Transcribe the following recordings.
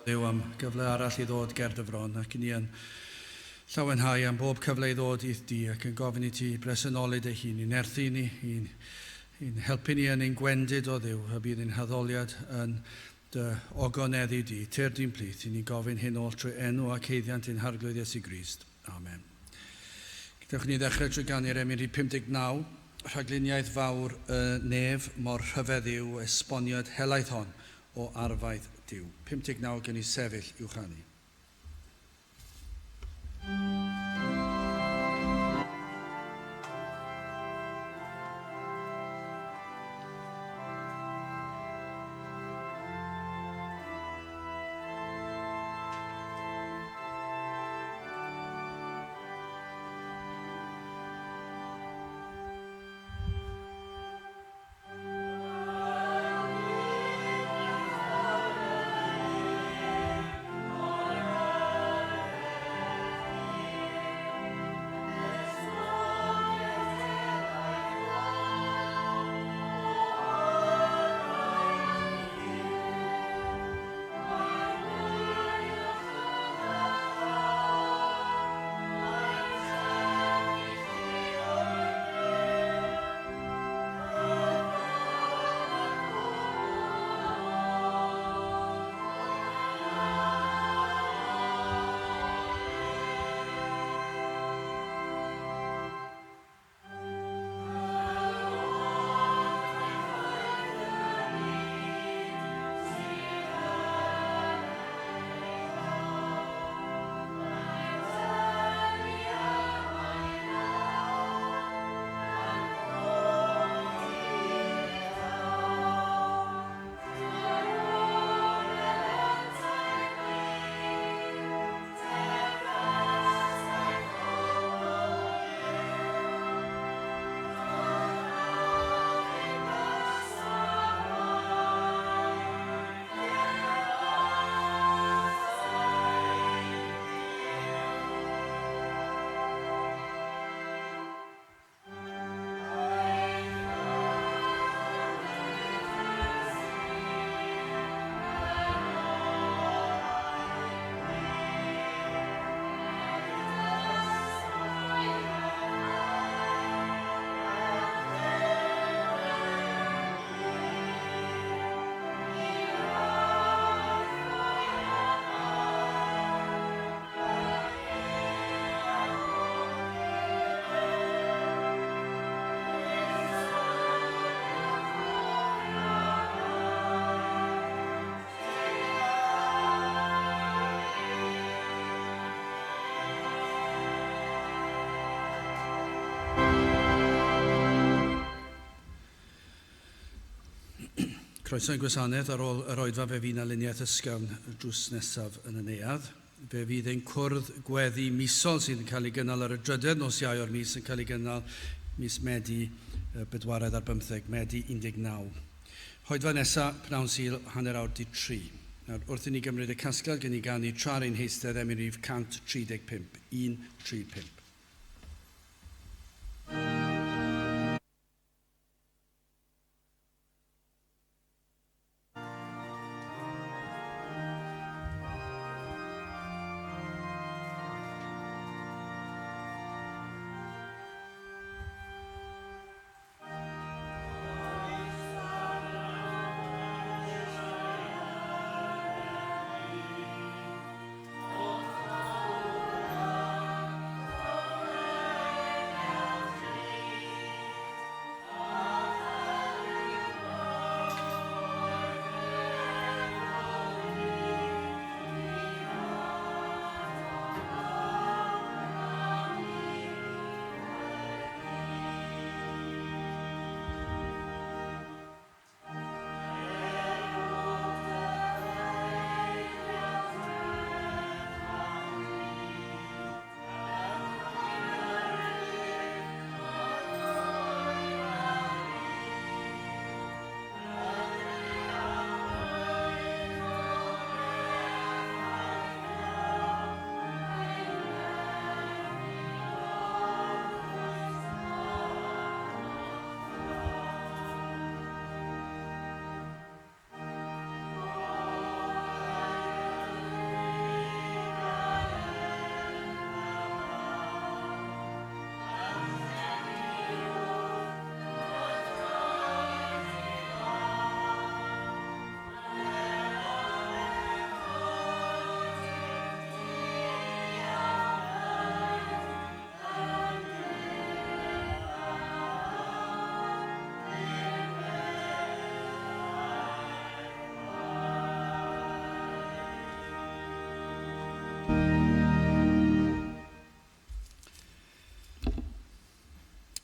Dduw am gyfle arall i ddod ger dy fron ac ni yn llawenhau am bob cyfle i ddod i'th di ac yn gofyn i ti bresenoli dy hun, i'n nerthu ni, i'n helpu ni yn ein gwendid o Dduw, a bydd ein haddoliad yn dy ogoneddu di, tyr di'n plith, i ni'n gofyn hyn oll trwy enw ac haeddiant ein Harglwydd Iesu Grist. Amen. Gadewch ni ddechrau trwy ganu'r emyn rhif 59, rhagluniaeth fawr y nef mor rhyfedd yw esboniad helaeth hon o arfaeth Duw. 59 gen i sefyll i'w chanu. Croeso i'n gwasanaeth ar ôl yr oedfa fe fydd 'na luniaeth ysgafn drws nesaf yn y neuadd. Fe fydd ein cwrdd gweddi misol sydd yn cael ei gynnal ar y drydedd nos Iau o'r mis yn cael ei gynnal mis Medi bedwaredd ar bymtheg, Medi 19. Hoedfa nesa, pnawn Sul, hanner awr 'di tri. Nawr, wrth i ni gymryd y casgliad, gen i ganu tra ar ein heistedd emyn rhif 135, 135.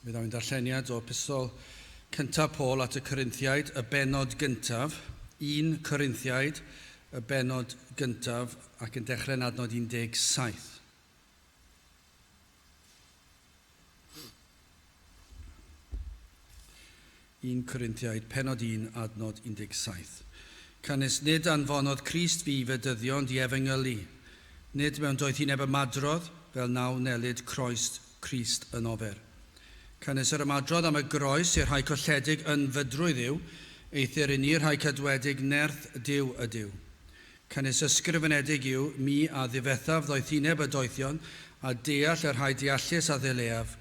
Fe ddaw'n darlleniad o epistol cyntaf Paul at y Corinthiaid, y bennod gyntaf, 1 Corinthiaid, y bennod gyntaf, ac yn dechrau'n adnod 17. Un Corinthiaid, pennod 1, adnod 17. Canys nid anfonodd Crist fi fedyddio ond i efengylu, nid mewn doethineb ymadrodd, fel na wnelid croes Crist yn ofer. Canys yr ymadrodd am y groes i'r rhai colledig yn fydrwydd yw, eithr i ni'r rhai cadwedig nerth Duw ydyw. Canys ysgrifenedig yw, mi a ddifethaf ddoethineb y doethion, a deall y rhai deallus a ddileaf.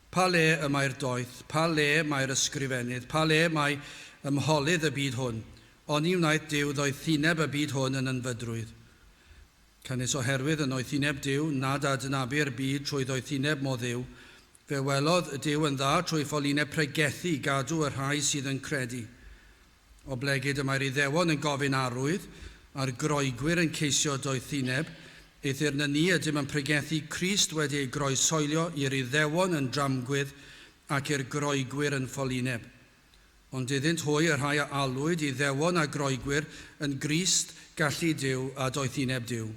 Pa le y mae'r doeth, pa le mae'r ysgrifennydd, pa le mae ymholydd y byd hwn? Oni wnaeth Duw ddoethineb y byd hwn yn ynfydrwydd? Canys oherwydd yn noethineb Duw nad adnabu'r byd trwy ddoethineb mo Dduw, fe welodd Duw yn dda trwy ffolineb pregethu i gadw y rhai sydd yn credu. Oblegid y mae'r Iddewon yn gofyn arwydd, a'r Groegwyr yn ceisio doethineb, eithr na ni ydym yn pregethu Crist wedi ei groeshoelio i'r Iddewon yn dramgwydd ac i'r Groegwyr yn ffolineb. Ond iddynt hwy, y rhai a alwyd, Iddewon a Groegwyr, yn Grist, gallu Duw a doethineb Duw.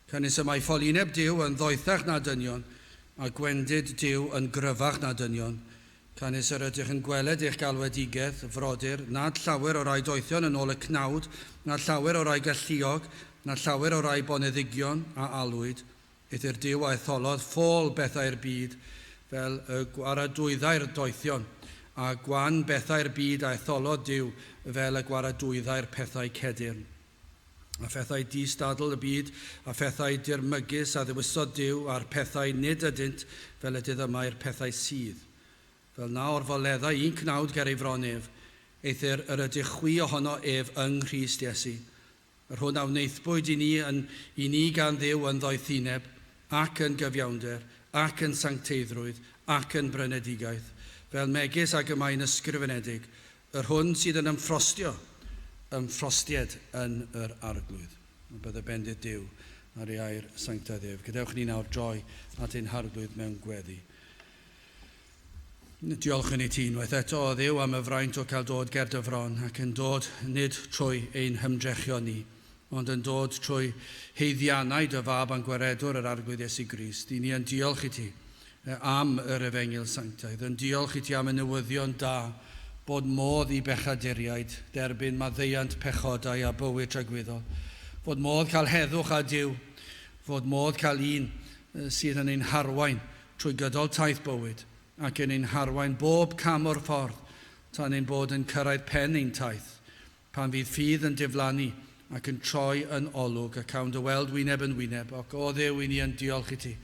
Canys y mae ffolineb Duw yn ddoethach na dynion, a gwendid Duw yn gryfach na dynion. Canys yr ydych yn gweled eich galwedigaeth, frodyr, nad llawer o rai doethion yn ôl y cnawd, nad llawer o rai galluog, nad llawer o rai boneddigion a alwyd, eithr Duw a etholodd ffôl bethau'r byd fel y gwaradwyddai'r doethion, a gwan bethau'r byd a etholodd Duw fel y gwaradwyddai'r pethau cedyrn. A phethau distadl y byd, a phethau dirmygus a ddewisodd Duw, a'r pethau nid ydynt fel y diddymai'r pethau sydd. Fel na orfoleddai un cnawd ger ei fron ef, eithr yr ydych chwi ohono ef yng Nghrist Iesu, yr hwn a wnaethpwyd i ni, yn, i ni gan Dduw yn ddoethineb, ac yn gyfiawnder, ac yn sancteiddrwydd, ac yn brynedigaeth, fel megis ag y mae'n ysgrifenedig, yr hwn sydd yn ymffrostio, ymffrostied yn yr Arglwydd. Bydde bendith Duw ar ei air sanctaidd ef. Gadewch ni nawr droi at ein Harglwydd mewn gweddi. Diolch yn i ti unwaith eto, o Dduw, am y fraint o cael dod ger dy fron ac yn dod nid trwy ein hymdrechion ni, ond yn dod trwy haeddiannau dy fab a'n gwaredwr yr Arglwydd Iesu Grist. I ni yn diolch i ti am yr Efengyl Sanctaidd, yn diolch i ti am y newyddion da bod modd i bechaduriaid derbyn maddeuant pechodau a bywyd tragwyddol, fod modd cael heddwch â Duw, fod modd cael un sydd yn ein harwain trwy gydol taith bywyd, ac yn ein harwain bob cam o'r ffordd tan ein bod yn cyrraedd pen ein taith, pan fydd ffydd yn diflannu ac yn troi yn olwg a cawn dy weld wyneb yn wyneb, ac o Dduw i ni yn diolch i ti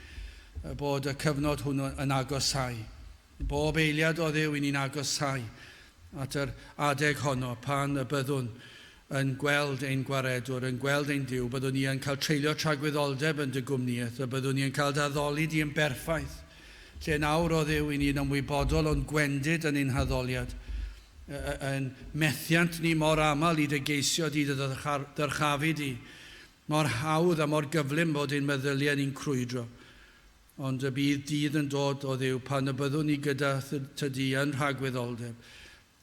bod y cyfnod hwnnw yn agosáu. Bob eiliad o Dduw i ni'n agosáu at yr adeg honno pan y byddwn yn gweld ein gwaredwr, yn gweld ein Duw, byddwn ni yn cael treulio tragwyddoldeb yn dy gwmnïaeth, y byddwn ni yn cael dy addoli di yn berffaith. Lle nawr o Dduw i ni'n ymwybodol o'n gwendid yn ein haddoliad, yn methiant ni mor aml i dy geisio di, dy ddyrchafu di, mor hawdd a mor gyflym bod ein meddyliau ni'n crwydro. Ond y bydd dydd yn dod o Dduw pan y byddwn ni gyda tydi yn rhagwyddoldeb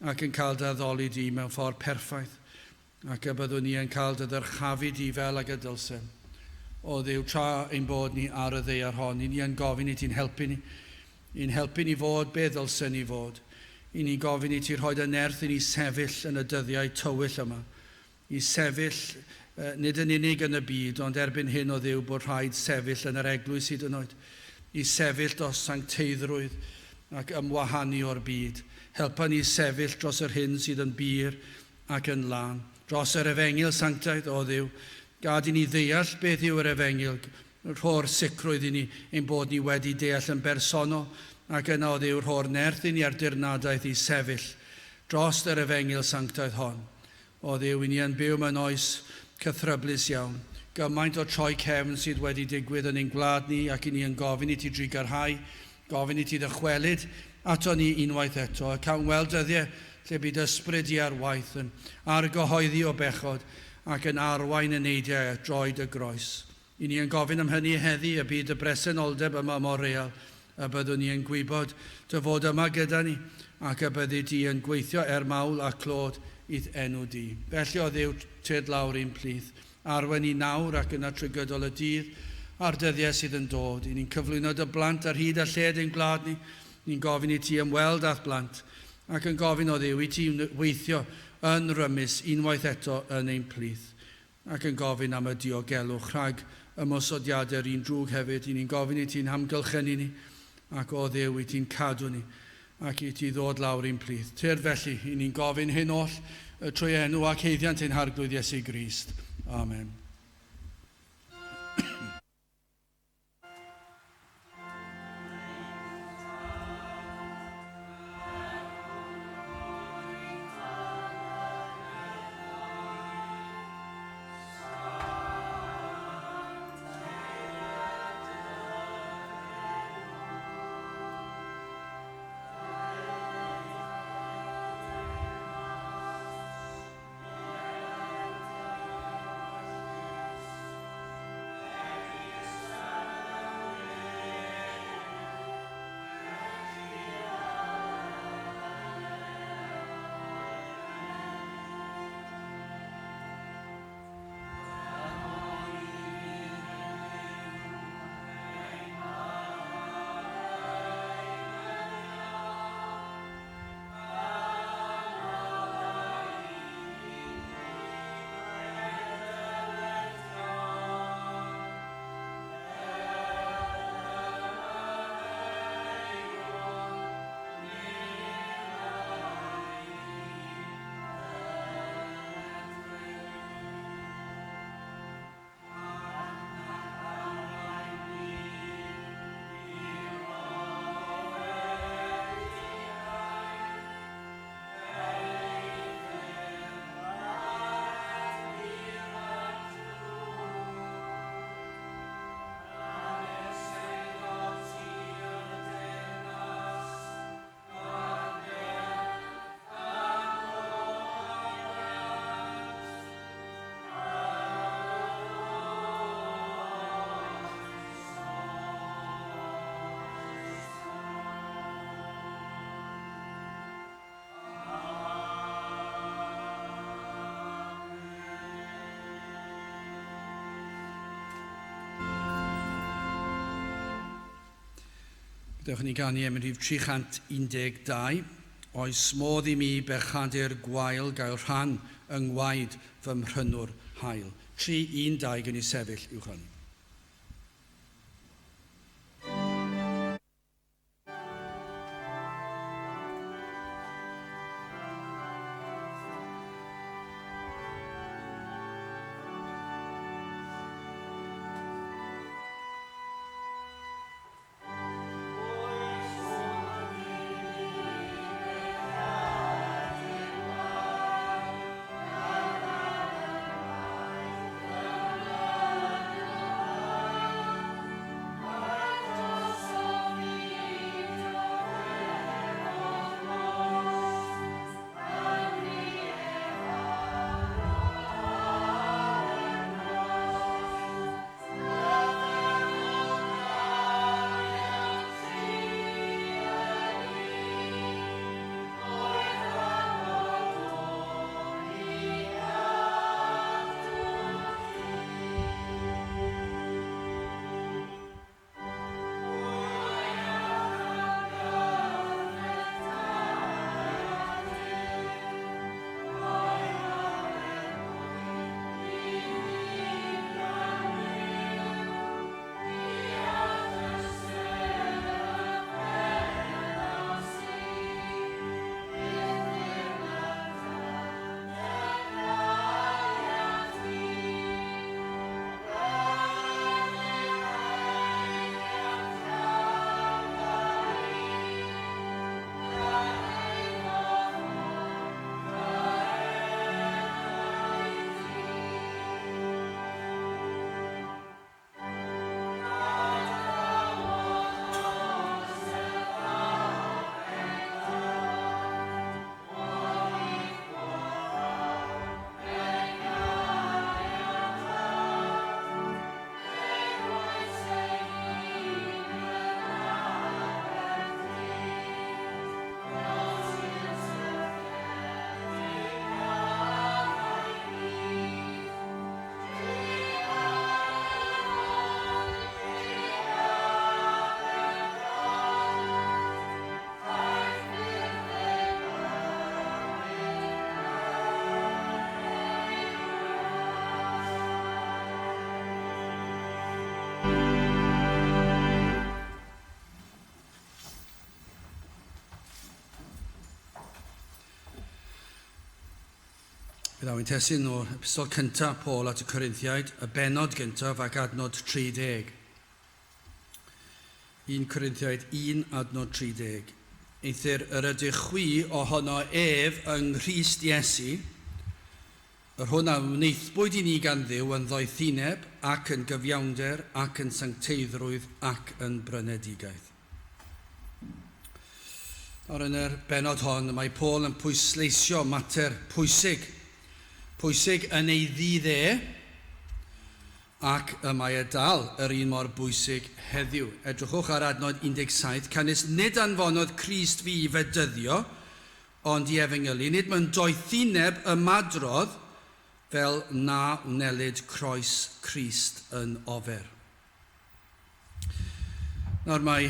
ac yn cael dy addoli di mewn ffordd perffaith, ac y byddwn ni yn cael dy ddyrchafu di fel ag y dylsem. O Dduw, tra ein bod ni ar y ddaear hon, i ni yn gofyn i ti'n helpu ni, i'n helpu ni fod be ddylsen ni fod. I ni'n gofyn i ti rhoi dy nerth i ni sefyll yn y dyddiau tywyll yma. I sefyll, nid yn unig yn y byd, ond erbyn hyn o Dduw bod rhaid sefyll yn yr eglwys hyd yn oed. I sefyll dros sancteiddrwydd ac ymwahanu o'r byd. Helpa ni sefyll dros yr hyn sydd yn bur ac yn lân. Dros yr efengyl sanctaidd, o Dduw, gad i ni ddeall beth yw yr efengyl, rho'r sicrwydd i ni ein bod ni wedi deall yn bersonol, ac yna o Dduw rho'r nerth i ni a'r dirnadaeth i sefyll dros yr efengyl sanctaidd hon. O Dduw, i ni yn byw mewn oes cythryblus iawn. Gymaint o troi cefn sydd wedi digwydd yn ein gwlad ni, ac i ni yn gofyn i ti drugarhau, gofyn i ti ddychwelyd ato ni unwaith eto, a cawn weld dyddiau lle bydd ysbryd i ar waith yn argyhoeddi o bechod ac yn arwain y neidiau at droed y groes. I ni yn gofyn am hynny heddi, y byd y bresenoldeb yma mor real, y byddwn ni yn gwybod dy fod yma gyda ni ac y byddi di yn gweithio er mawl a clod i'th enw di. Felly o Dduw, tyrd lawr i'n plith, arwain ni nawr ac yna trwy gydol y dydd a'r dyddiau sydd yn dod. I ni'n cyflwyno dy blant ar hyd a lled ein gwlad ni. Ni'n gofyn i ti ymweld â'th blant ac yn gofyn o Dduw i ti weithio yn rymus unwaith eto yn ein plith ac yn gofyn am y diogelwch rhag ymosodiadau'r un drwg hefyd. I ni'n gofyn i ti'n hamgylchynu ni ac o Dduw i ti'n cadw ni ac i ti ddod lawr i'n plith. Tyrd felly, i ni'n gofyn hyn oll trwy enw ac haeddiant ein Harglwydd Iesu Grist. Amen. Dewch ni ganu emyn rhif 312. Oes modd i mi bechadur gwael gael rhan yng ngwaed fy mhrynwr hael. 312 gen i sefyll i'w chanu. Fe ddaw ein testun o'r epistol cyntaf Paul at y Corinthiaid, y bennod gyntaf ac adnod 30. 1 Corinthiaid 1 adnod 30. Eithr yr ydych chwi ohono ef yng Nghrist Iesu, yr hwn a wnaethpwyd i ni gan Dduw yn ddoethineb ac yn gyfiawnder ac yn sancteiddrwydd ac yn brynedigaeth. Nawr yn yr bennod hon, mae Paul yn pwysleisio mater pwysig, pwysig yn ei ddydd e, ac y mae e dal yr un mor bwysig heddiw. Edrychwch ar adnod 17, canys nid anfonodd Crist fi i fedyddio, ond i efengylu, nid mewn doethineb ymadrodd, fel na wnelid croes Crist yn ofer. Nawr mae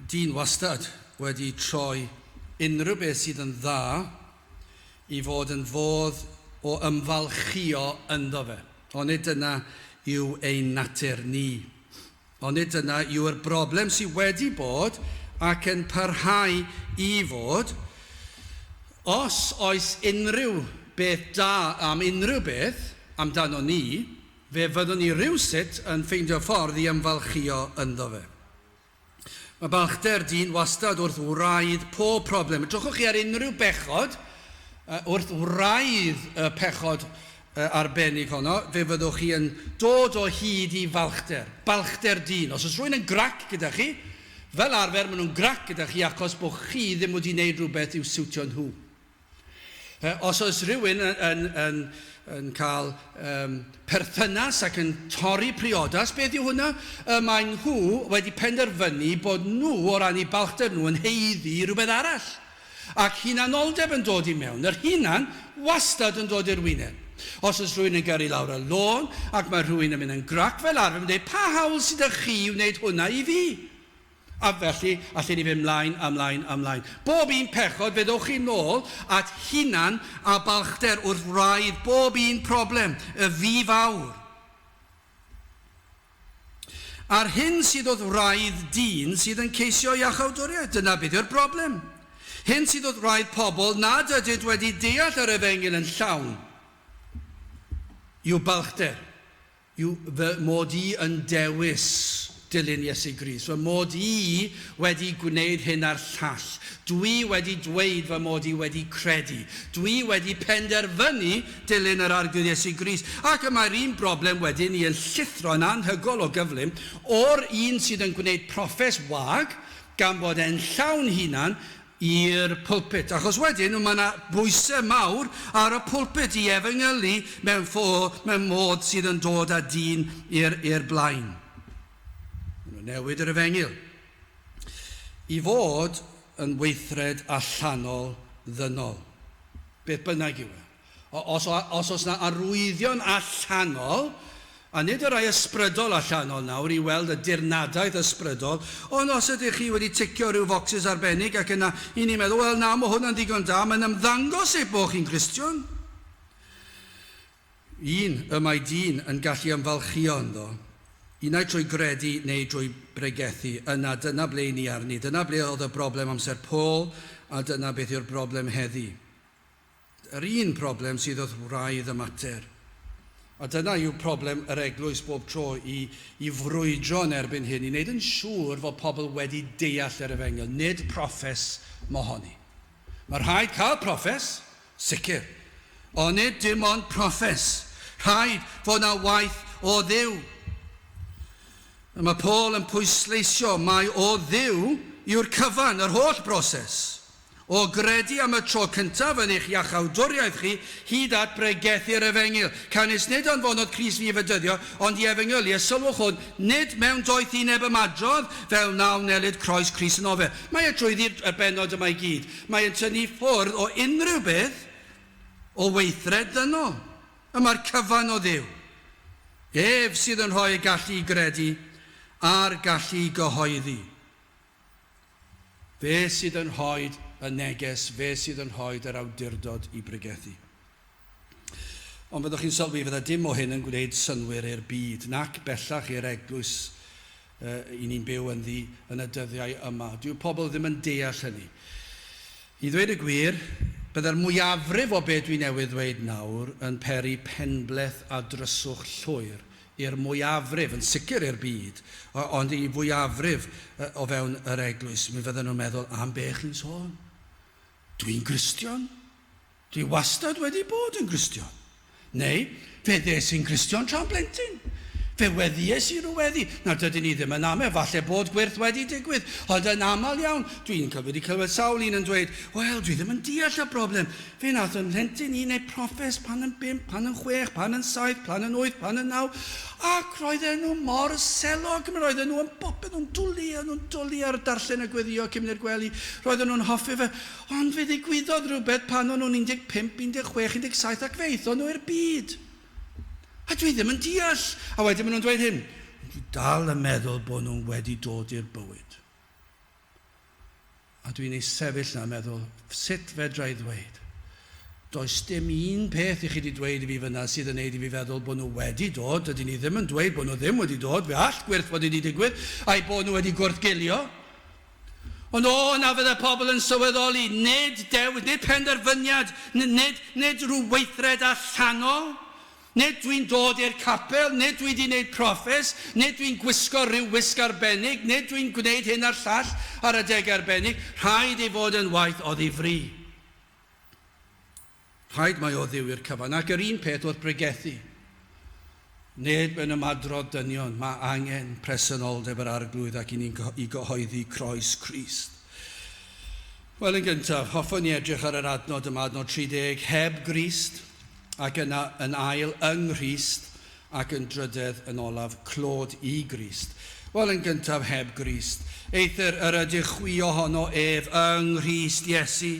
dyn wastad wedi troi unrhyw beth sydd yn dda i fod yn fodd o ymfalchïo ynddo fe. Onid dyna yw ein natur ni? Onid dyna yw'r broblem sydd wedi bod ac yn parhau i fod? Os oes unrhyw beth da am unrhyw beth amdano ni, Fe fyddwn ni rywsut yn ffeindio ffordd i ymfalchïo ynddo fe. Mae balchder dyn wastad wrth wraidd pob problem. Edrychwch chi ar unrhyw bechod, wrth wraidd y pechod arbennig honno, fe fyddwch chi yn dod o hyd i falchder. Balchder dyn. Os oes rhywun yn grac gyda chi, fel arfer maen nhw'n grac gyda chi achos bod chi ddim wedi gwneud rhywbeth i'w siwtio nhw. Os oes rhywun yn, yn, yn, yn cael um, perthynas ac yn torri priodas, beth yw hwnna? Y mae nhw wedi penderfynu bod nhw, o ran eu balchder nhw, yn haeddu rhywbeth arall. Ac hunanoldeb yn dod i mewn. Yr hunan wastad yn dod i'r wyneb. Os oes rhywun yn gyrru lawr y lôn ac mae rhywun yn mynd yn grac fel arfer, mae'n dweud, pa hawl sydd 'da chi i wneud hwnna i fi? A felly, allen ni fynd mlaen a mlaen a mlaen. Bob un pechod, fe ddowch chi nôl at hunan a balchder wrth wraidd bob un problem, y fi fawr. A'r hyn sydd wrth wraidd dyn sydd yn ceisio iachawdwriaeth, dyna beth yw'r broblem. Hyn sydd wrth wraidd pobl nad ydynt wedi deall yr efengyl yn llawn yw balchder. Yw fy mod i yn dewis dilyn Iesu Grist, fy mod i wedi gwneud hyn a'r llall, dwi wedi dweud fy mod i wedi credu, dwi wedi penderfynu dilyn yr Arglwydd Iesu Grist. Ac y mae'r un broblem wedyn i yn llithro yn anhygoel o gyflym o'r un sydd yn gwneud proffes wag, gan bod e'n llawn hunan, i'r pulpit, achos wedyn mae yna bwysau mawr ar y pulpit i efengylu mewn ffordd, mewn modd sydd yn dod â dyn i'r, i'r blaen. Maen nhw'n newid yr efengyl i fod yn weithred allanol ddynol, beth bynnag yw e. Os, os oes 'na arwyddion allanol, a nid y rhai ysbrydol allanol nawr i weld y dirnadaeth ysbrydol, ond os ydych chi wedi ticio rhyw focsys arbennig ac yna i ni'n meddwl, wel na, mae hwnna'n ddigon da, mae'n ymddangos eich bod chi'n Gristion. Un y mae dyn yn gallu ymfalchïo ynddo, unai trwy gredu neu drwy bregethu, yna dyna ble i ni arni, dyna ble oedd y broblem amser Paul, a dyna beth yw'r broblem heddi. Yr un problem sydd wrth wraidd y mater. A dyna yw problem yr eglwys bob tro, i, i frwydro yn erbyn hyn, i wneud yn siŵr fod pobl wedi deall yr efengyl, nid proffes mohoni. Mae rhaid cael proffes, sicr, ond nid dim ond proffes. Rhaid fod na waith o Dduw. Mae Paul yn pwysleisio mai o Dduw yw'r cyfan, yr holl broses. O gredu am y tro cyntaf yn eich iachawdwriaeth chi, hyd at bregethu'r efengyl. Canys nid anfonodd Crist fi i fedyddio, ond i efengylu, a sylwch hwn, nid mewn doethineb ymadrodd, fel na wnelid croes Crist yn ofer. Mae e trwyddi'r bennod yma i gyd. Mae e'n tynnu ffwrdd o unrhyw beth o weithred ddynol. Y mae'r cyfan o Dduw. Ef sydd yn rhoi y gallu i gredu a'r gallu i gyhoeddi. Fe sydd yn rhoid y neges, fe sydd yn rhoid yr awdurdod i bregethu. Ond fyddwch chi'n sylwi, fydda dim o hyn yn gwneud synnwyr i'r byd, nac bellach i'r eglwys uh, i ni'n byw ynddi yn y dyddiau yma. Dyw pobl ddim yn deall hynny. I ddweud y gwir, Byddai'r mwyafrif o be dwi newydd ddweud nawr yn peri penbleth a dryswch llwyr i'r mwyafrif, yn sicr i'r byd, ond i fwyafrif o fewn yr eglwys. Mi fydden nhw'n meddwl, am be chi'n sôn? Dwi'n Gristion. Dwi wastad wedi bod yn Gristion. Neu, fe ddes i'n Gristion tra'n blentyn. Fe weddies i rhyw weddi. Nawr, dydyn ni ddim yn amau, falle bod gwyrth wedi digwydd, ond yn aml iawn, dwi'n wedi clywed sawl un yn dweud, wel, dwi ddim yn deall y broblem. Fe wnaeth fy mhlentyn i wneud proffes pan yn bump, pan yn chwech, pan yn saith, pan yn wyth, pan yn naw, ac roedden nhw mor selog, roedden nhw yn bopeth, nhw'n dwlu, nhw'n dwlu ar darllen a gweddio cyn mynd i'r gwely, roedden nhw'n hoffi fe. Ond fe ddigwyddodd rhywbeth pan o'n nhw'n 15, 16, 17 ac fe aethon nhw i'r byd. A dwi ddim yn deall. A wedyn maen nhw'n dweud hyn. Dwi dal yn meddwl bod nhw'n wedi dod i'r bywyd. A dwi'n ei sefyll 'na meddwl, sut fedra i ddweud? Does dim un peth i chi wedi dweud i fi fyna sydd yn neud i fi feddwl bod nhw wedi dod. Dydyn ni ddim yn dweud bod nhw ddim wedi dod. Fe all gwyrth fod wedi digwydd, a'i bod nhw wedi gwrthgilio. Ond o, na fydde pobl yn sylweddoli, nid dewis, nid penderfyniad, nid, nid rhyw weithred allanol, nid dwi'n dod i'r capel, nid dwi wedi gwneud proffes, nid dwi'n gwisgo rhyw wisg arbennig, nid dwi'n gwneud hyn a'r llall ar adeg arbennig, rhaid ei fod yn waith o ddifri. Rhaid mai o Dduw i'r cyfan, ac yr un peth wrth bregethu. Nid mewn ymadrodd dynion, mae angen presenoldeb yr Arglwydd ac i ni'n i gyhoeddi croes Crist. Wel, yn gyntaf, hoffwn i edrych ar yr adnod yma, adnod 30, heb Grist, ac yna yn ail yng Nghrist, ac yn drydedd yn olaf, clod i Grist. Wel, yn gyntaf, heb Grist. Eithr yr ydych chwi ohono ef yng Nghrist Iesu,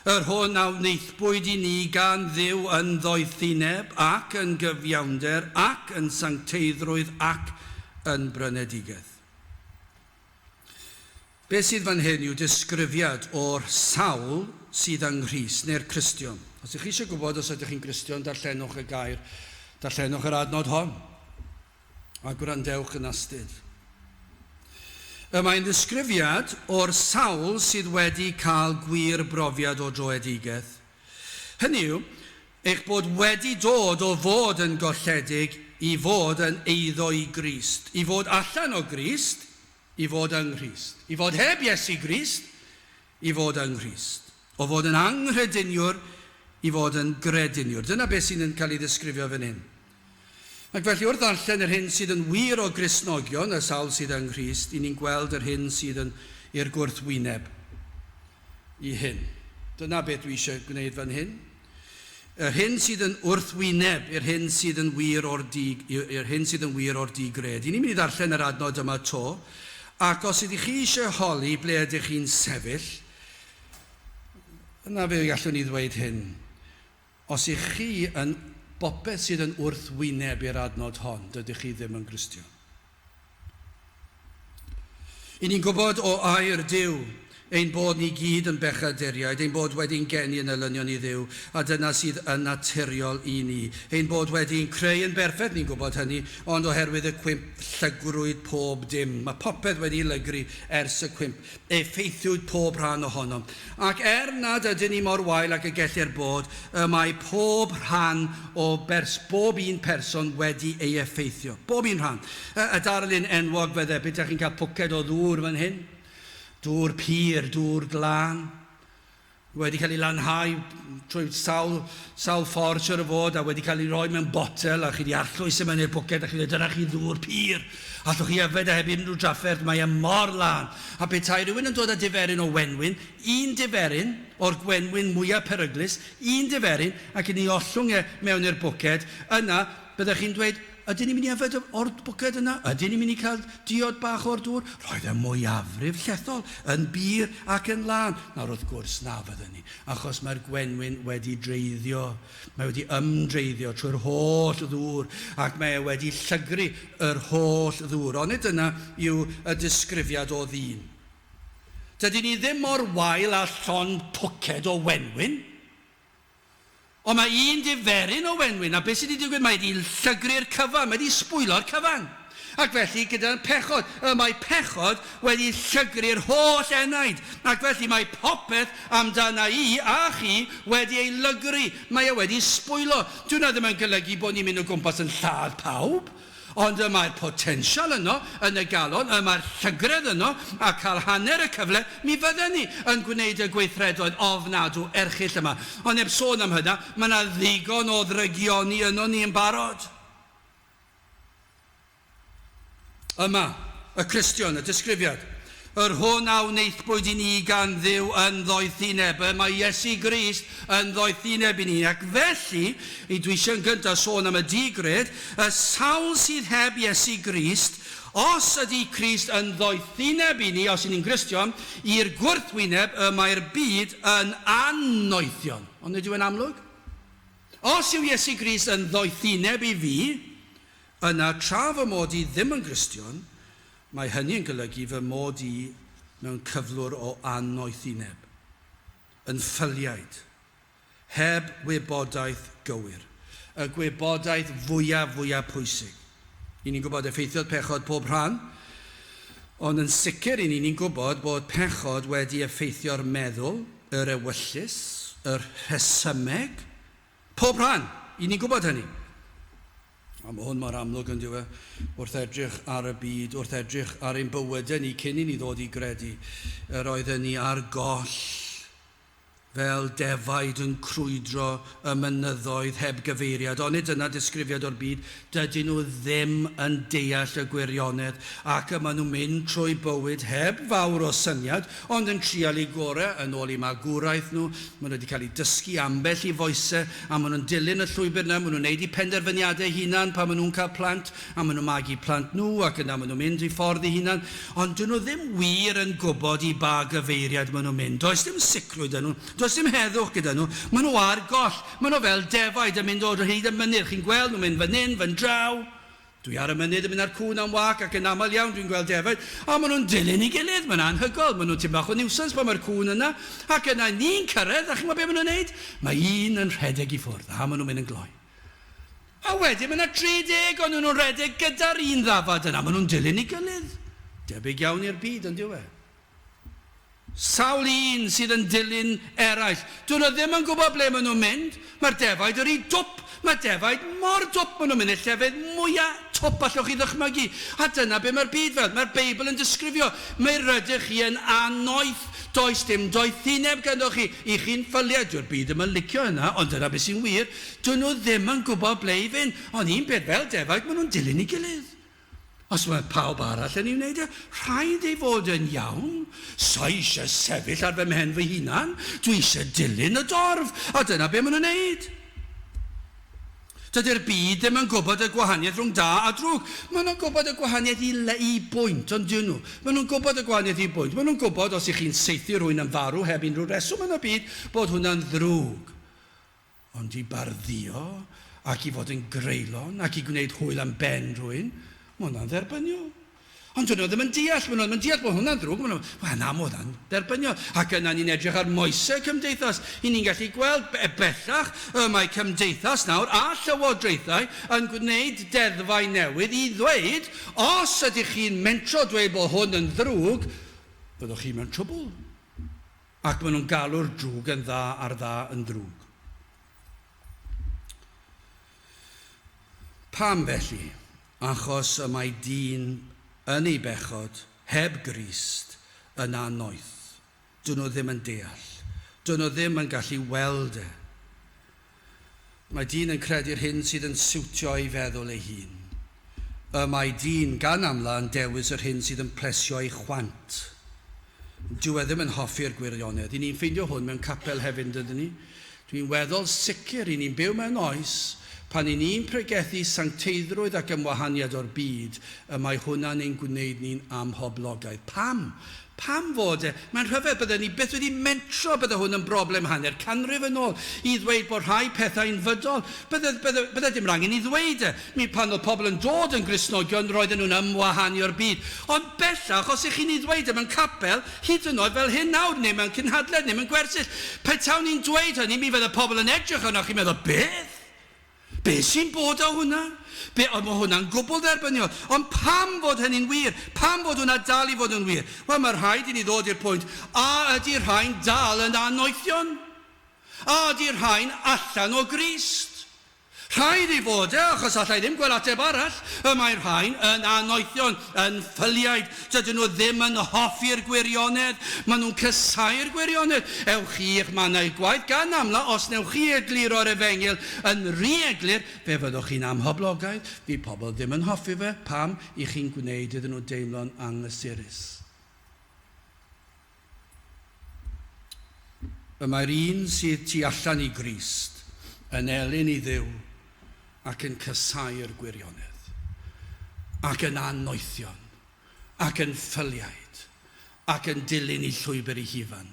Yr hwn a wnaethpwyd i ni gan Dduw yn ddoethineb, ac yn gyfiawnder, ac yn sancteiddrwydd, ac yn brynedigaeth. Beth sydd fan hyn yw disgrifiad o'r sawl sydd yng Nghrist, neu'r Cristion. Os ydych chi eisiau gwybod os ydych chi'n Gristion, darllenwch y gair, darllenwch yr adnod hon. A gwrandewch yn astud. Y mae'n ddisgrifiad o'r sawl sydd wedi cael gwir brofiad o droedigaeth. Hynny yw, eich bod wedi dod o fod yn golledig i fod yn eiddo i Grist, i fod allan o Grist, i fod yng Nghrist, i fod heb Iesu Grist, i fod yng Nghrist. O fod yn anghrediniwr i fod yn grediniwr. Dyna beth sy'n yn cael ei ddisgrifio fan hyn. Ac felly wrth ddarllen yr hyn sydd yn wir o Gristnogion, y sawl sydd yng Nghrist, i ni'n gweld yr hyn sydd yn i'r gwrthwyneb i hyn. Dyna beth dwi eisiau gwneud fan hyn. Yr hyn sydd yn wrthwyneb i'r hyn sydd yn wir o'r dig, i'r hyn sydd yn wir o'r digred. I ni'n mynd i ddarllen yr adnod yma to, ac os ydych chi eisiau holi ble ydych chi'n sefyll, yna fe gallwn ni ddweud hyn. Os ych chi yn bopeth sydd yn wrthwyneb i'r adnod hon, dydych chi ddim yn Gristion. I ni'n gwybod o air Duw ein bod ni gyd yn bechaduriaid, ein bod wedi'n geni yn elynion i Dduw, a dyna sydd yn naturiol i ni. Ein bod wedi'n creu yn berffaith, ni'n gwybod hynny, ond oherwydd y cwymp llygrwyd pob dim. Mae popeth wedi lygru ers y cwymp. Effeithiwyd pob rhan ohonom. Ac er nad ydyn ni mor wael ag y gellir bod, y mae pob rhan o bers, bob un person wedi ei effeithio. Bob un rhan. Y, y darlun enwog fydde, beth chi'n cael pwced o ddŵr fan hyn, dŵr pur, dŵr glân, wedi cael ei lanhau trwy sawl, sawl ffordd siwr o fod a wedi cael ei roi mewn botel a chi wedi arllwys e mewn i'r pwced a chi wedi dyna chi ddŵr pur. Allwch chi yfed a heb unrhyw drafferth, mae e mor lân. A petai rhywun yn dod â diferyn o wenwyn, un diferyn o'r gwenwyn mwyaf peryglus, un diferyn, ac yn ei ollwng e mewn i'r bwced, yna byddech chi'n dweud, Ydyn ni'n mynd i yfed o'r bwced yna? Ydyn ni'n mynd i cael diod bach o'r dŵr? Roedd y mwyafrif llethol yn bur ac yn lân. Nawr wrth gwrs na fydden ni, achos mae'r gwenwyn wedi dreiddio. Mae wedi ymdreiddio trwy'r holl ddŵr ac mae e wedi llygru yr holl ddŵr. Onid dyna yw y disgrifiad o ddyn? Dydyn ni ddim mor wael â llond pwced o wenwyn. Ond mae un diferyn o wenwyn, a beth sydd wedi digwydd? Mae wedi llygru'r cyfan, mae wedi sbwylo'r cyfan. Ac felly, gyda'n pechod, y mae pechod wedi llygru'r holl enaid, ac felly mae popeth amdana i a chi wedi ei lygru, mae e wedi sbwylo. Dyw hwnna ddim yn golygu bod ni'n mynd o gwmpas yn lladd pawb, ond y mae'r potensial yno yn y galon, y mae'r llygredd yno, a cael hanner y cyfle, mi fydden ni yn gwneud y gweithredoedd ofnadw erchyll yma. Ond heb sôn am hynna, mae yna ddigon o ddrygioni yno ni yn barod. Yma, y Cristion, y disgrifiad. Yr hwn a wnaethpwyd i ni gan Dduw yn ddoethineb. Y mae Iesu Grist yn ddoethineb i ni. Ac felly, i dwi eisiau yn gyntaf sôn am y di-gred, y sawl sydd heb Iesu Grist, os ydy Crist yn ddoethineb i ni, os y'n ni'n Gristion, i'r gwrthwyneb, y mae'r byd yn annoethion. Ond nid yw e'n amlwg? Os yw Iesu Grist yn ddoethineb i fi, yna tra fy mod i ddim yn Gristion, mae hynny yn golygu fy mod i mewn cyflwr o annoethineb, yn ffyliaid, heb wybodaeth gywir, y gwybodaeth fwyaf fwyaf pwysig. I ni'n gwybod effeithiodd pechod pob rhan, ond yn sicr i ni ni'n gwybod bod pechod wedi effeithio'r meddwl, yr ewyllys, yr rhesymeg, pob rhan. I ni'n gwybod hynny. A mae hwn mor amlwg yn dyw e, wrth edrych ar y byd, wrth edrych ar ein bywydau ni cyn i ni ddod i gredu, yr oedden ni ar goll fel defaid yn crwydro y mynyddoedd heb gyfeiriad. Onid dyna disgrifiad o'r byd? Dydyn nhw ddim yn deall y gwirionedd, ac y maen nhw'n mynd trwy bywyd heb fawr o syniad, ond yn trial eu gorau yn ôl eu magwraeth nhw. Maen nhw wedi cael eu dysgu ambell i foesau, a maen nhw'n dilyn y llwybr 'na. Maen nhw'n wneud eu penderfyniadau eu hunain pan maen nhw'n cael plant, a maen nhw'n magu plant nhw, ac yna maen nhw'n mynd eu ffordd eu hunain. Ond dyn nhw ddim wir yn gwybod i ba gyfeiriad maen nhw'n mynd. Does dim sicrwydd 'da nhw. Does dim heddwch gyda nhw. Maen nhw ar goll. Maen nhw fel defaid yn mynd o hyd y mynydd. Chi'n gweld nhw'n mynd fan hyn, fan draw. Dwi ar y mynydd yn mynd â'r cŵn am wâc ac yn aml iawn dwi'n gweld defaid, a maen nhw'n dilyn ei gilydd. Mae'n anhygoel. Maen nhw'n tipyn bach o niwsans pan mae'r cŵn yna. Ac yna ni'n cyrraedd, a chi'n gwybod beth maen nhw'n wneud? Mae un yn rhedeg i ffwrdd, a maen nhw'n mynd yn gloi. A wedyn mae 'na 30 ohonyn nhw'n rhedeg gyda'r un ddafad yna. Maen nhw'n dilyn ei gilydd. Debyg iawn i'r byd, ond dyw e? Sawl un sydd yn dilyn eraill. Dyn nhw ddim yn gwybod ble maen nhw'n mynd. Mae'r defaid yr un dwp. Mae defaid mor dwp. Maen nhw'n mynd i'r llefydd mwya twp allwch chi ddychmygu. A dyna be mae'r byd fel. Mae'r Beibl yn disgrifio. Mi rydych chi yn annoeth. Does dim doethineb ganddoch chi. I chi'n ffyliau. Dyw'r byd ddim yn licio hynna, ond dyna beth sy'n wir. Dyn nhw ddim yn gwybod ble i fynd. Ond un peth, fel defaid, maen nhw'n dilyn ei gilydd. Os mae pawb arall yn ei wneud e, rhaid ei fod yn iawn. Sa i eisiau sefyll ar fy mhen fy hunan. Dwi eisiau dilyn y dorf. A dyna be maen nhw'n wneud. Dydy'r byd ddim yn gwybod y gwahaniaeth rhwng da a drwg. Maen nhw'n gwybod y gwahaniaeth i, le, i bwynt, ond dyn nhw. Maen nhw'n gwybod y gwahaniaeth i bwynt. Maen nhw'n gwybod os ych chi'n saethu rhywun yn farw heb unrhyw reswm yn y byd, bod hwnna'n ddrwg. Ond i bardduo ac i fod yn greulon ac i gwneud hwyl am ben rhywun, mae hwnna'n dderbyniol. Ond dyn nhw ddim yn deall, maen nhw ddim yn deall bod hwnna'n ddrwg, maen nhw, wel na, mae hwnna'n dderbyniol. Ac yna ni'n edrych ar moesau cymdeithas, i ni'n gallu gweld bellach y mae cymdeithas nawr a llywodraethau yn gwneud deddfau newydd i ddweud, os ydych chi'n mentro dweud bod hwn yn ddrwg, byddwch chi mewn trwbl. Ac maen nhw'n galw'r drwg yn dda a'r dda yn ddrwg. Pam felly? Achos y mae dyn yn ei bechod, heb Grist, yn annoeth. Dyn nhw ddim yn deall. Dyn nhw ddim yn gallu weld e. Mae dyn yn credu'r hyn sydd yn siwtio ei feddwl ei hun. Y mae dyn, gan amla, yn dewis yr hyn sydd yn plesio ei chwant. Dyw e ddim yn hoffi'r gwirionedd. I ni'n ffeindio hwn mewn capel hefyd, yn dydyn ni? Dwi'n weddol sicr i ni'n byw mewn oes pan i ni'n pregethu sancteiddrwydd ac ymwahaniad o'r byd, y mae hwnna'n ein gwneud ni'n amhoblogaidd. Pam? Pam fod e? Mae'n rhyfedd, bydden ni byth wedi mentro bydde hwn yn broblem hanner canrif yn ôl, i ddweud bod rhai pethau'n fydol. Bydde, bydde, bydde dim angen i ddweud e. Mi pan oedd pobl yn dod yn Gristnogion, roedden nhw'n ymwahanu o'r byd. Ond bellach, os ych chi'n ei ddweud e mewn capel, hyd yn oed fel hyn nawr, neu mewn cynhadledd, neu mewn gwersyll, petawn i'n dweud hynny, mi fydde pobl yn edrych arnoch chi'n meddwl, beth? Be sy'n bod â hwnna? Be, ond mae hwnna'n gwbl dderbyniol. Ond pam fod hynny'n wir? Pam fod hwnna dal i fod yn wir? Wel, mae rhaid i ni ddod i'r pwynt, a ydy rhain dal yn annoethion? A ydy rhain allan o Grist? Rhaid ei fod e, achos alla i ddim gweld ateb arall. Y mae rhain yn annoethion, yn ffyliaid. Dydyn nhw ddim yn hoffi'r gwirionedd. Maen nhw'n casáu'r gwirionedd. Ewch chi i'ch mannau gwaith gan amla, os wnewch chi egluro'r efengyl yn rhy eglur, fe fyddwch chi'n amhoblogaidd. Fydd pobl ddim yn hoffi fe. Pam? I chi'n gwneud iddyn nhw deimlo'n anghysurus. Y mae'r un sydd tu allan i Grist yn elyn i Dduw ac yn casáu'r gwirionedd, ac yn annoethion, ac yn ffyliaid, ac yn dilyn eu llwybr eu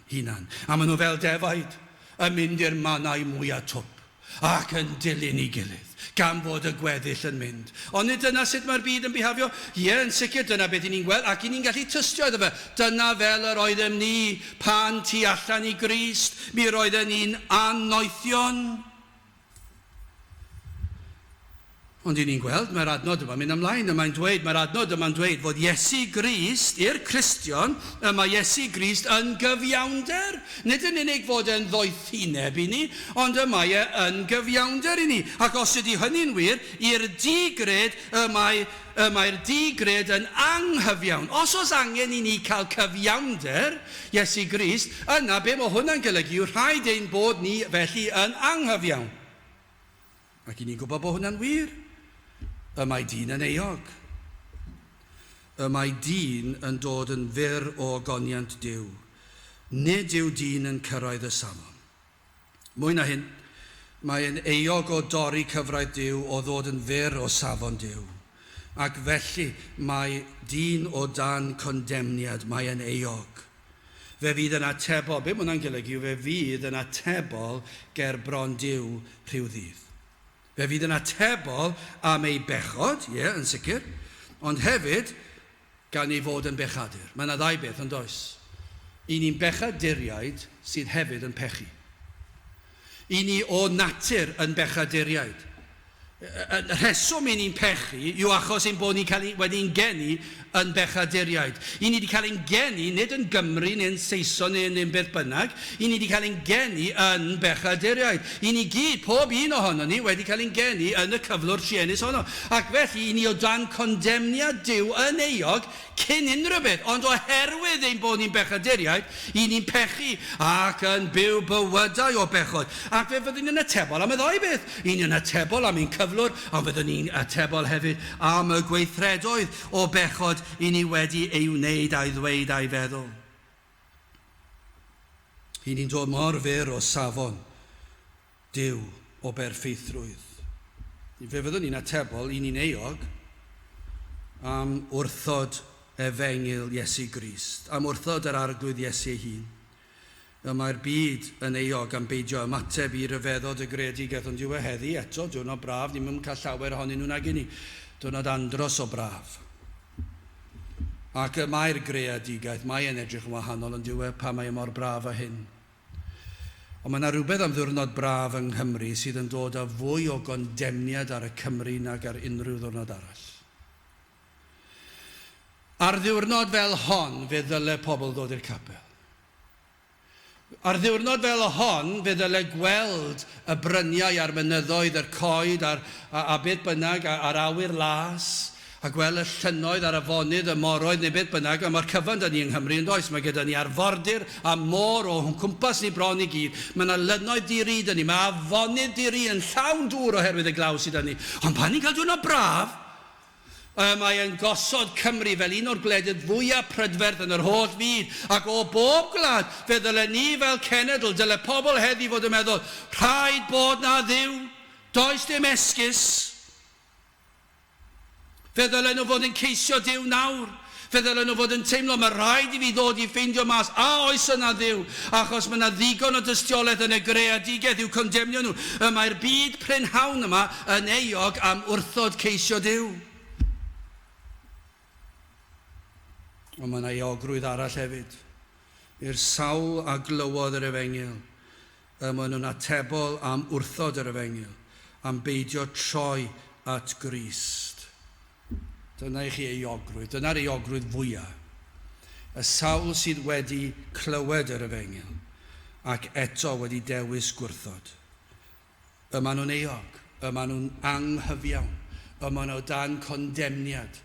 hunan. A maen nhw fel defaid, yn mynd i'r mannau mwyaf twp. Ac yn dilyn ei gilydd, gan fod y gweddill yn mynd. Ond nid dyna sut mae'r byd yn bihafio? Ie, yn sicr, dyna beth 'y ni'n gweld, ac 'y ni'n gallu tystio iddo fe. Dyna fel yr oeddem ni pan tu allan i Grist, mi roedden ni'n annoethion. Ond 'y ni'n gweld, mae'r adnod yma'n mynd ymlaen, y mae'n dweud, mae'r adnod yma'n dweud fod Iesu Grist, i'r Cristion, y mae Iesu Grist yn gyfiawnder. Nid yn unig fod e'n ddoethineb i ni, ond y mae e yn gyfiawnder i ni. Ac os ydy hynny'n wir, i'r di-gred, y mae, y mae'r di-gred yn anghyfiawn. Os oes angen i ni cael cyfiawnder, Iesu Grist, yna be mae hwnna'n golygu yw rhaid ein bod ni felly yn anghyfiawn. Ac i ni'n gwybod bod hwnna'n wir. Y mae dyn yn euog. Y mae dyn yn dod yn fyr o ogoniant Duw. Nid yw dyn yn cyrraedd y safon. Mwy na hyn, mae e'n euog o dorri cyfraith Duw, o ddod yn fyr o safon Duw. Ac felly mae dyn o dan condemniad, mae e'n euog. Fe fydd yn atebol, be mae hwnna'n golygu yw fe fydd yn atebol ger bron Duw rhyw ddydd. Fe fydd yn atebol am ei bechod, ie, yn sicr, ond hefyd gan ei fod yn bechadur. Mae yna ddau beth, yn does? I ni'n bechaduriaid sydd hefyd yn pechu. I ni o natur yn bechaduriaid. Y rheswm i ni'n pechu yw achos ein bod ni'n cael wedi'n geni yn bechaduriaid. I ni wedi cael ein geni, nid yn Gymry neu'n Saeson neu yn beth bynnag, i ni wedi cael ein geni yn bechaduriaid. I ni gyd, pob un ohonon ni, wedi cael ein geni yn y cyflwr truenus honno. Ac felly, i ni o dan condemniad Duw yn euog cyn unrhyw beth, ond oherwydd ein bod ni'n bechaduriaid, i ni'n pechu ac yn byw bywydau o bechod. Ac fe fyddwn ni'n atebol am y ddau beth. I ni'n atebol am ein cyflwr, ond fyddwn ni'n atebol hefyd am y gweithredoedd o bechod i ni wedi ei wneud a'i ddweud a'i feddwl. I ni'n dod mor fyr o safon Duw o berffeithrwydd. Fe fyddwn ni'n atebol, i ni'n euog, am wrthod efengyl Iesu Grist, am wrthod yr Arglwydd Iesu ei hun. Y mae'r byd yn euog am beidio ymateb i ryfeddod y greadigaeth, ond yw e heddi eto, diwrnod braf, ni'm yn cael llawer ohonyn nhw nag i ni, diwrnod andros o braf. Ac y mae'r greadigaeth, mae e'n edrych yn wahanol, ond yw e, pan mae e mor braf â hyn. Ond mae 'na rywbeth am ddiwrnod braf yng Nghymru sydd yn dod â fwy o gondemniad ar y Cymry nag ar unrhyw ddiwrnod arall. Ar ddiwrnod fel hon fe ddyle pobl ddod i'r capel. Ar ddiwrnod fel hon fe ddyle gweld y bryniau a'r mynyddoedd, yr coed a'r, a, a beth bynnag, a'r awyr las, A gwel y llynnoedd a'r afonydd, y moroedd neu beth bynnag, a mae'r cyfan 'da ni yng Nghymru yn does? Mae gyda ni arfordir a môr o'n cwmpas ni bron i gyd. Mae 'na lynnoedd di-ri 'da ni, mae afonydd di-ri yn llawn dŵr oherwydd y glaw sydd 'da ni. Ond pan ni'n cael diwrnod braf, y mae e'n gosod Cymru fel un o'r gwledydd fwyaf prydferth yn yr holl fyd, ac o bob gwlad, fe ddyle ni fel cenedl, dyle pobl heddi fod yn meddwl, rhaid bod 'na Dduw, does dim esgus. Fe ddylen nhw fod yn ceisio Duw nawr. Fe ddylen nhw fod yn teimlo, mae rhaid i fi ddod i ffeindio mas a oes yna Dduw, achos mae yna ddigon o dystiolaeth yn y greadigaeth i'w condemnio nhw. Y mae'r byd prynhawn yma yn euog am wrthod ceisio Duw. Ond mae yna euogrwydd arall hefyd. I'r sawl a glywodd yr efengyl, y maen nhw'n atebol am wrthod yr efengyl. am beidio troi at Grist. Dyna i chi euogrwydd, dyna'r euogrwydd fwyaf. Y sawl sydd wedi clywed yr efengyl ac eto wedi dewis gwrthod. Y maen nhw'n euog, y maen nhw'n anghyfiawn, y maen nhw dan condemniad.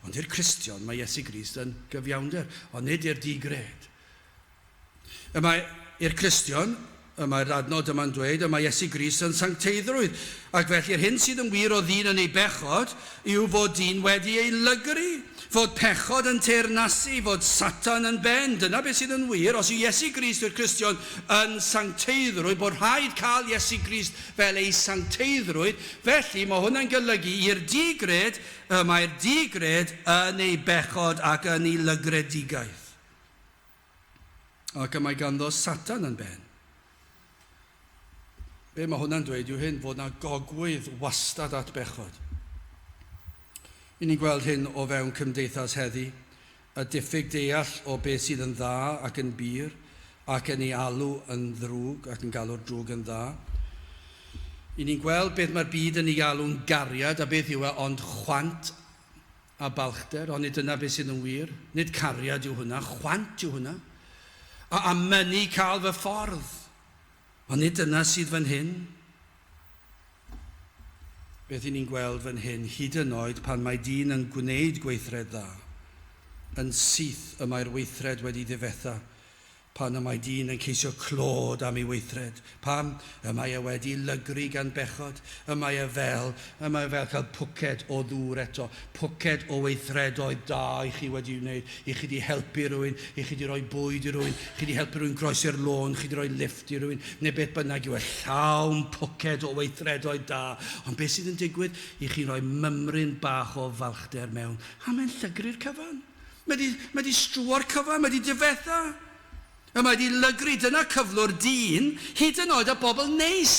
Ond i'r Cristion mae Iesu Grist yn gyfiawnder, ond nid i'r di-gred. Y mae i'r Cristion, y mae'r adnod yma'n dweud, y mae Iesu Grist yn sancteiddrwydd. Ac felly'r hyn sydd yn wir o ddyn yn ei bechod yw fod dyn wedi ei lygru, fod pechod yn teyrnasu, fod Satan yn ben. Dyna beth sydd yn wir. Os yw Iesu Grist i'r Cristion yn sancteiddrwydd, bod rhaid cael Iesu Grist fel ei sancteiddrwydd, felly mae hwnna'n golygu i'r digred, y mae'r digred yn ei bechod ac yn ei lygredigaeth. Ac y mae ganddo Satan yn ben. Be mae hwnna'n dweud yw hyn, fod na gogwydd wastad at bechod. I ni'n gweld hyn o fewn cymdeithas heddi, y diffyg deall o beth sydd yn dda ac yn bur, ac yn ei alw yn ddrwg ac yn galw'r drwg yn dda. I ni'n gweld beth mae'r byd yn ei alw'n gariad a beth yw e ond chwant a balchder, onid dyna beth sydd yn wir? Nid cariad yw hwnna, chwant yw hwnna. A, a mynnu cael fy ffordd. Onid dyna sydd fan hyn? Beth i ni'n gweld fan hyn, hyd yn oed pan mae dyn yn gwneud gweithred dda, yn syth y mae'r weithred wedi ddifetha Pan y mae dyn yn ceisio clod am ei weithred, pam y mae e wedi lygru gan bechod, y mae e fel, y mae e fel cael pwced o ddŵr eto, pwced o weithredoedd da i chi wedi wneud, i chi wedi helpu rhywun, i chi wedi rhoi bwyd i rhywun, chi wedi helpu rhywun groesi'r lôn, chi wedi rhoi lifft i rhywun, neu beth bynnag yw e, llawn pwced o weithredoedd da. Ond beth sydd yn digwydd? I chi roi mymryn bach o falchder mewn, a mae'n llygru'r cyfan. Mae 'di, mae 'di strwo'r cyfan, mae 'di difetha. Y mae 'di lygru, dyna cyflwr dyn, hyd yn oed y bobl neis.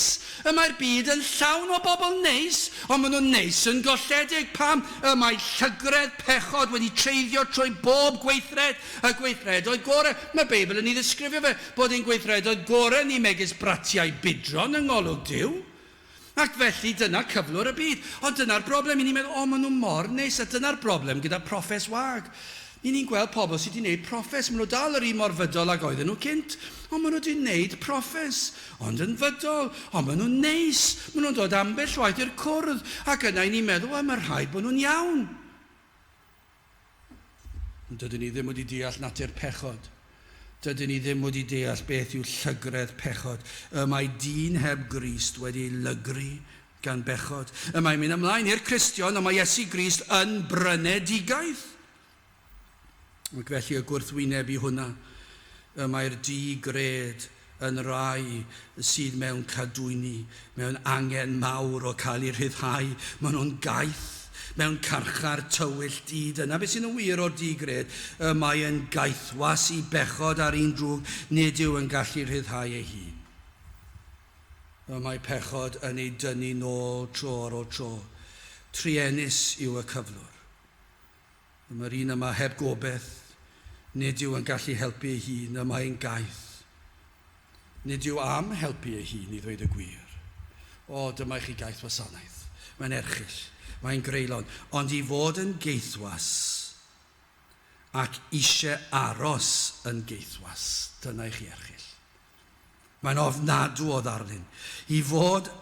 Y mae'r byd yn llawn o bobl neis, ond maen nhw'n neis yn golledig. Pam? Y mae llygredd pechod wedi treiddio trwy bob gweithred, y gweithredoedd gore. Mae'r Beibl yn ei ddisgrifio fe, bod ein gweithredoedd gore ni megis bratiau budron yng ngolwg Duw. Ac felly dyna cyflwr y byd. Ond dyna'r broblem, 'y ni'n meddwl, o, maen nhw mor neis, a dyna'r broblem gyda proffes wag. 'Y ni'n gweld pobl sydd wedi gwneud proffes, maen nhw dal yr un mor fydol ag oedden nhw cynt, ond maen nhw wedi gwneud proffes, ond yn fydol, ond maen nhw'n neis, maen nhw'n dod ambell waith i'r cwrdd, ac yna 'y ni'n meddwl, wel, mae rhaid bod nhw'n iawn. Ond dydyn ni ddim wedi deall natur pechod. Dydyn ni ddim wedi deall beth yw llygredd pechod. Y mae dyn heb Grist wedi ei lygru gan bechod. Y mae'n mynd ymlaen i'r Cristion, y mae Iesu Grist yn brynedigaeth. Ac felly y gwrthwyneb i hwnna, y mae'r di-gred yn rai sydd mewn cadwyni, mewn angen mawr o cael eu rhyddhau. Maen nhw'n gaeth mewn carchar tywyll du. Dyna beth sy'n yn wir o'r di-gred. Y mae yn gaethwas i bechod a'r un drwg, nid yw yn gallu rhyddhau ei hun. Y mae pechod yn ei dynnu nôl tro ar ôl tro. Truenus yw y cyflwr. Y mae'r un yma heb gobaith, nid yw yn gallu helpu ei hun, y mae'n gaeth. Nid yw am helpu ei hun, i ddweud y gwir. O, dyma i chi gaeth wasanaeth. Mae'n erchyll, mae'n greulon, ond i fod yn gaethwas ac eisiau aros yn gaethwas, dyna i chi erchyll. Mae'n ofnadw o ddarlun. I fod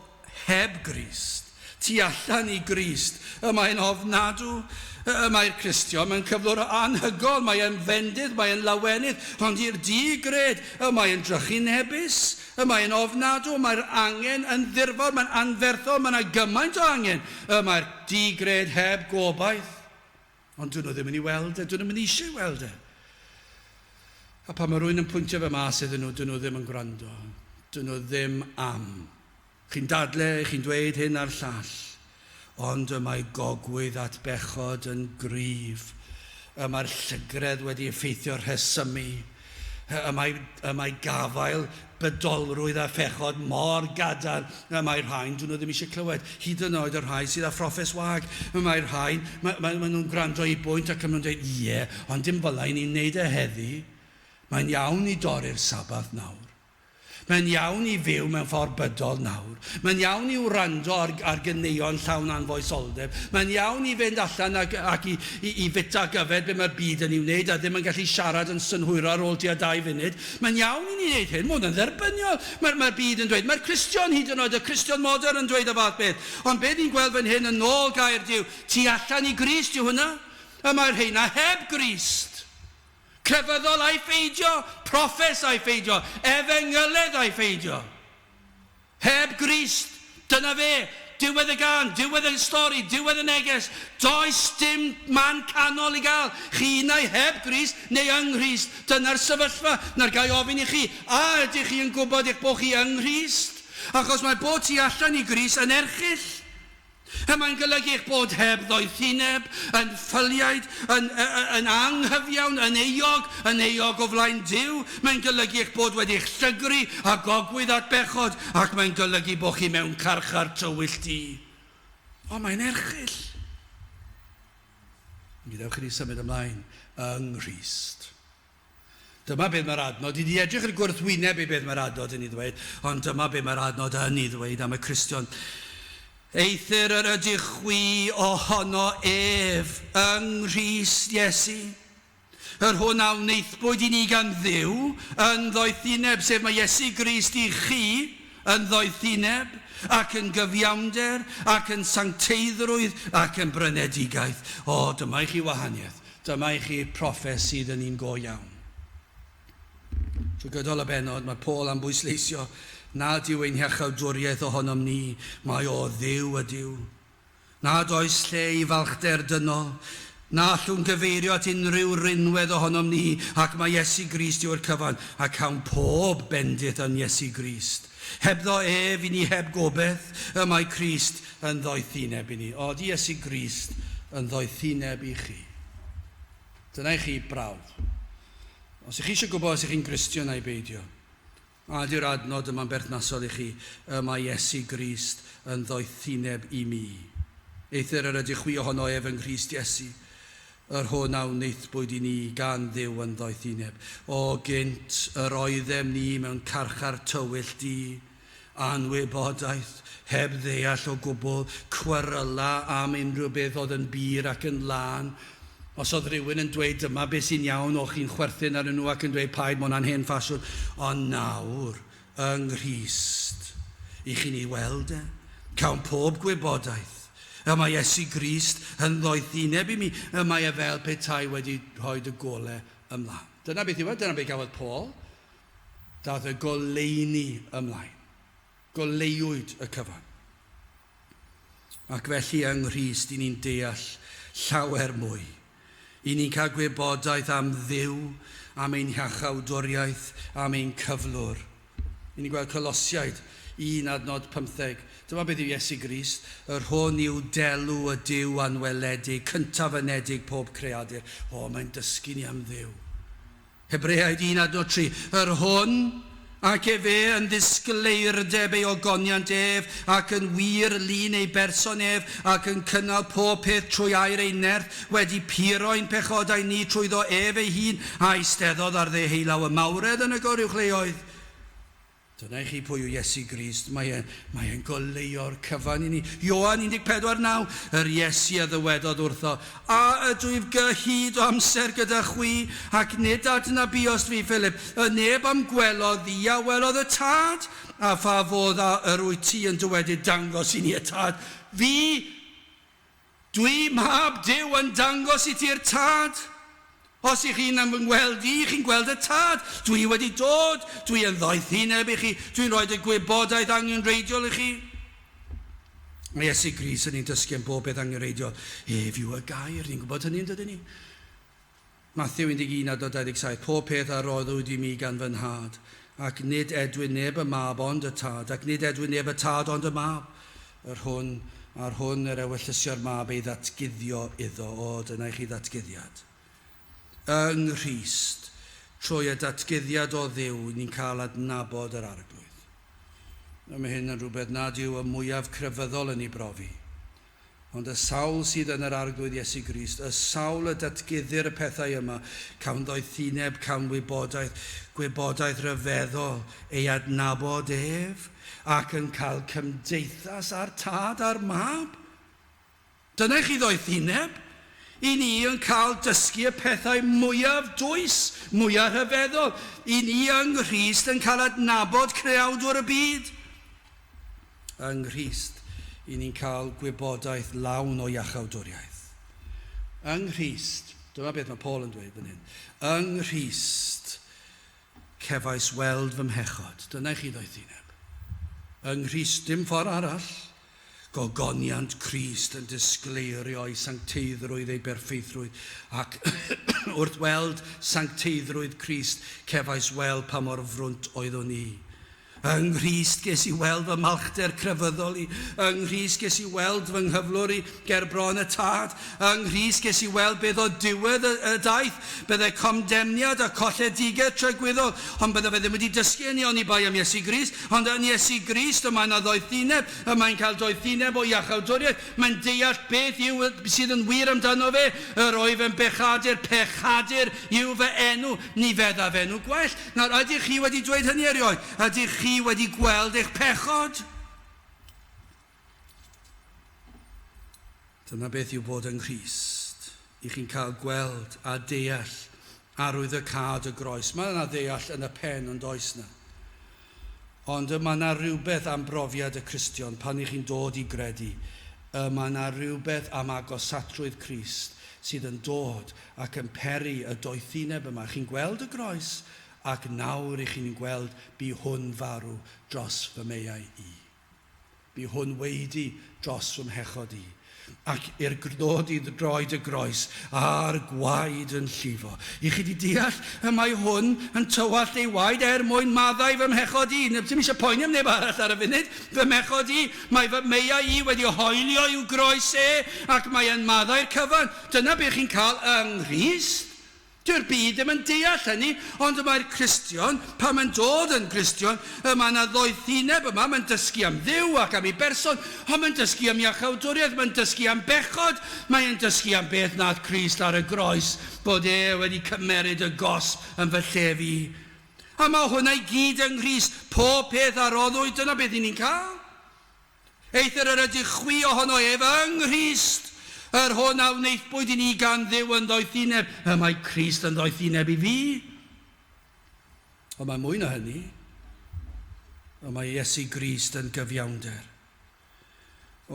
heb Grist, tu allan i Grist, y mae'n ofnadw. Y mae'r Cristion mewn cyflwr anhygoel, mae e'n fendydd, mae e'n lawenydd, ond i'r di-gred, y mae'n drychinebus, y mae'n ofnadw, mae'r angen yn ddirfawr, mae'n anferthol, mae yna gymaint o angen. Y mae'r di-gred heb gobaith. Ond dyn nhw ddim yn ei weld e, dyn nhw'm yn eisiau ei weld e. A pan mae rhywun yn pwyntio fe mas iddyn nhw, dyn nhw ddim yn gwrando. Dyn nhw ddim am. Chi'n dadle, chi'n dweud hyn a'r llall. Ond y mae gogwydd at bechod yn gryf. Y mae'r llygredd wedi effeithio rhesymu. Y mae, y mae gafael bydolrwydd a phechod mor gadarn. Y mae rhain, dyn nhw ddim eisiau clywed, hyd yn oed y rhai sydd â phroffes wag. Y mae rhain, mae, mae, mae nhw'n gwrando i bwynt ac maen nhw'n dweud, ie, ond dim fel yna i ni'n neud e heddi. Mae'n iawn i dorri'r Sabath nawr. Mae'n iawn i fyw mewn ffordd bydol nawr. Mae'n iawn i wrando ar ganeuon llawn anfoesoldeb. Mae'n iawn i fynd allan ac i fwyta ac yfed be mae'r byd yn ei wneud a ddim yn gallu siarad yn synhwyro ar ôl tua 2 funud. Mae'n iawn i ni wneud hyn. Mae hwn yn dderbyniol. Mae'r byd yn dweud. Mae'r Cristion hyd yn oed, y Cristion modern yn dweud y fath beth. Ond be ni'n gweld fan hyn yn ôl gair Duw, tu allan i Grist yw hwnna. Y mae'r rheina heb Grist. Crefyddol ai pheidio, proffes ai pheidio, efengyledd ai pheidio. Heb Grist, dyna fe, diwedd y gân, diwedd y stori, diwedd y neges. Does dim man canol i gael. Chi unai heb Grist neu yng Nghrist. Dyna'r sefyllfa. Nawr ga i ofyn i chi, a ydych chi yn gwybod eich bod chi yng Nghrist? Achos mae bod tu allan i Grist yn erchyll. A mae'n golygu eich bod heb ddoethineb, yn ffyliaid, yn anghyfiawn, yn euog, yn euog o flaen Duw. Mae'n golygu eich bod wedi eich llygru a gogwydd at bechod, ac mae'n golygu bod chi mewn carchar tywyll du. O, mae'n erchyll. Mi ddewch i ni symud ymlaen yng Nghrist. Dyma beth mae'r adnod, i ni edrych ar gwrthwyneb i beth mae'r adnod yn ei ddweud, ond dyma beth mae'r adnod yn ei ddweud am y Cristion. Eithr yr ydych chwi ohono ef yng Nghrist Iesu, yr hwn a wnaethpwyd i ni gan Dduw yn ddoethineb, sef mae Iesu Grist i chi yn ddoethineb, ac yn gyfiawnder, ac yn sancteiddrwydd, ac yn brynedigaeth. O, dyma i chi wahaniaeth. Dyma i chi proffes sydd yn un go iawn. Trwy gydol y bennod, mae Paul am bwysleisio nad yw ein hiachawdwriaeth ohonom ni, mae o Dduw ydyw. Nad oes lle i falchder dynol, na allwn gyfeirio at unrhyw rinwedd ohonom ni, ac mae Iesu Grist yw'r cyfan, a cawn pob bendith yn Iesu Grist. Hebddo ef i ni heb gobaith, y mae Crist yn ddoethineb i ni. O, di Iesu Grist yn ddoethineb i chi. Dyna i chi brawf. Os ych chi eisiau gwybod os ych chi'n Gristion ai beidio, a ydy'r adnod yma'n berthnasol i chi, y mae Iesu Grist yn ddoethineb i mi. Eithr yr ydych chwi ohono ef yng Nghrist Iesu, yr hwn a wnaethpwyd i ni gan Dduw yn ddoethineb. O gynt yr oeddem ni mewn carchar tywyll du, anwybodaeth, heb ddeall o gwbl, cweryla am unrhyw beth oedd yn bur ac yn lân. Os oedd rhywun yn dweud dyma beth sy'n iawn, o'ch chi'n chwerthin arnyn nhw ac yn dweud paid, mae hwnna'n hen ffasiwn. Ond nawr, yng Nghrist, i chi'n ei weld e, cawn pob gwybodaeth. Y mae Iesu Grist yn ddoethineb i mi, y mae e fel petai wedi rhoi y gole ymlaen. Dyna beth yw e, dyna beth gafodd Paul. Daeth y goleuni ymlaen. Goleuwyd y cyfan. Ac felly yng Nghrist i ni'n deall llawer mwy. I ni'n cael gwybodaeth am Dduw, am ein hiachawdwriaeth, am ein cyflwr. I ni'n gweld Colosiaid 1 adnod 15. Dyma beth yw Iesu Grist, yr hwn yw delw y Duw anweledig, cyntaf anedig pob creadur. O, mae'n dysgu ni am Dduw. Hebreaid 1 adnod 3, yr hwn, ac efe yn ddisgleirdeb ei ogoniant ef, ac yn wir lun ei berson ef, ac yn cynnal pob peth trwy air ei nerth, wedi puro ein pechodau ni trwyddo ef ei hun, a eisteddodd ar ddeheulaw y mawredd yn y goruwchleoedd. Dyna i chi pwy yw Iesu Grist. Mae e'n mae e'n goleuo'r cyfan i ni. Ioan 14:9, yr Iesu a ddywedodd wrtho, A ydwyf gyhyd o amser gyda chwi, ac nid adnabiost fi, Philip, y neb a'm gwelodd fi a welodd y Tad, a pha fodd a yr wyt ti yn dywedyd dangos i ni y Tad? Fi, Dwi, mab Duw, yn dangos i ti'r Tad. Os ych chi'n am fy ngweld i, chi'n gweld y Tad. Dwi wedi dod, dwi yn ddoethineb i chi, dwi'n rhoi y gwybodaeth angenrheidiol i chi. Mae Iesu Grist yn ein dysgu am bob beth angenrheidiol. Ef yw y gair, ni'n gwybod hynny yn dydyn ni? Mathew 11 adnod 27, Pob peth a roddwyd i mi gan fy nhad, ac nid edwyn neb y mab ond y tad, ac nid edwyn neb y tad ond y mab, yr hwn, a'r hwn yr ewyllysio'r mab ei ddatguddio iddo. O, dyna i chi ddatguddiad. Yng Nghrist, trwy y datguddiad o Dduw, ni'n cael adnabod yr Arglwydd. A mae hyn yn rhywbeth nad yw y mwyaf crefyddol yn ei brofi. Ond y sawl sydd yn yr Arglwydd Iesu Grist, y sawl y datguddir y pethau yma, cawn ddoethineb, cawn wybodaeth, gwybodaeth ryfeddol, ei adnabod ef, ac yn cael cymdeithas â'r Tad a'r Mab. Dyna i chi ddoethineb. I ni yn cael dysgu y pethau mwyaf dwys, mwyaf rhyfeddol. I ni yng Nghrist yn cael adnabod Creawdwr y byd. Yng Nghrist, i ni'n cael gwybodaeth lawn o iachawdwriaeth. Yng Nghrist, dyma beth mae Paul yn dweud fan hyn, yng Nghrist cefais weld fy mhechod. Dyna i chi ddoethineb. Yng Nghrist, dim ffordd arall. Gogoniant Crist yn disgleirio ei sancteiddrwydd, ei berffeithrwydd, ac wrth weld sancteiddrwydd Crist, cefais weld pa mor frwnt oeddwn i. Yng Nghrist ges i weld fy malchder crefyddol i. Yng Nghrist ges i weld fy nghyflwr i ger bron y Tad. Yng Nghrist ges i weld beth oedd diwedd y, y daith. Bydde condemniad a colledigaeth tragwyddol, ond bydde fe ddim wedi dysgu hynny oni bai am Iesu Grist. Ond yn Iesu Grist y mae yna ddoethineb, y mae'n cael doethineb o iachawdwriaeth, mae'n deall beth yw sydd yn wir amdano fe, yr oedd yn bechadur, pechadur yw fy enw, ni feddaf enw gwell. Nawr, ydych chi wedi dweud hynny erioed? Ydych chi wedi gweld eich pechod? Dyna beth yw bod yng Nghrist. I chi'n cael gweld a deall arwydd y cad y groes. Mae yna ddeall yn y pen, ond oes na. Ond y mae yna rhywbeth am brofiad y Cristion pan i chi'n dod i gredu. Y mae yna rhywbeth am agosatrwydd Crist sydd yn dod ac yn peri y doethineb yma. Chi'n gweld y groes, ac nawr i chi'n gweld bu hwn farw dros fy meiau i. Bu hwn waedu dros fy mhechod i. Ac i'r ddod i droed y groes, a'r gwaed yn llifo. I chi 'di deall y mae hwn yn tywallt ei waed er mwyn maddau fy mhechod i. Dim eisiau poeni am neb arall ar y funud. Fy mhechod i, mae fy meiau i wedi hoelio i'w groes e, ac mae e'n maddau'r cyfan. Dyna be chi'n cael yng Nghrist. Dyw'r byd ddim yn deall hynny, ond y mae'r Cristion, pan mae'n dod yn Gristion, y mae yna ddoethineb yma, mae'n dysgu am Dduw ac am ei berson, ond mae'n dysgu am iachawdwriaeth, mae'n dysgu am bechod, mae'n dysgu am beth nath Crist ar y groes, bod e wedi cymeryd y gosb yn fy lle fi. A mae hwnna i gyd yng Nghrist, pob peth a roddwyd, dyna beth i ni'n cael. Eithr yr ydych chwi ohono ef yng Nghrist, yr hwn a wnaethpwyd i ni gan Dduw yn ddoethineb. Y mae Crist yn ddoethineb i fi. Ond mae mwy na hynny. Y mae Iesu Grist yn gyfiawnder.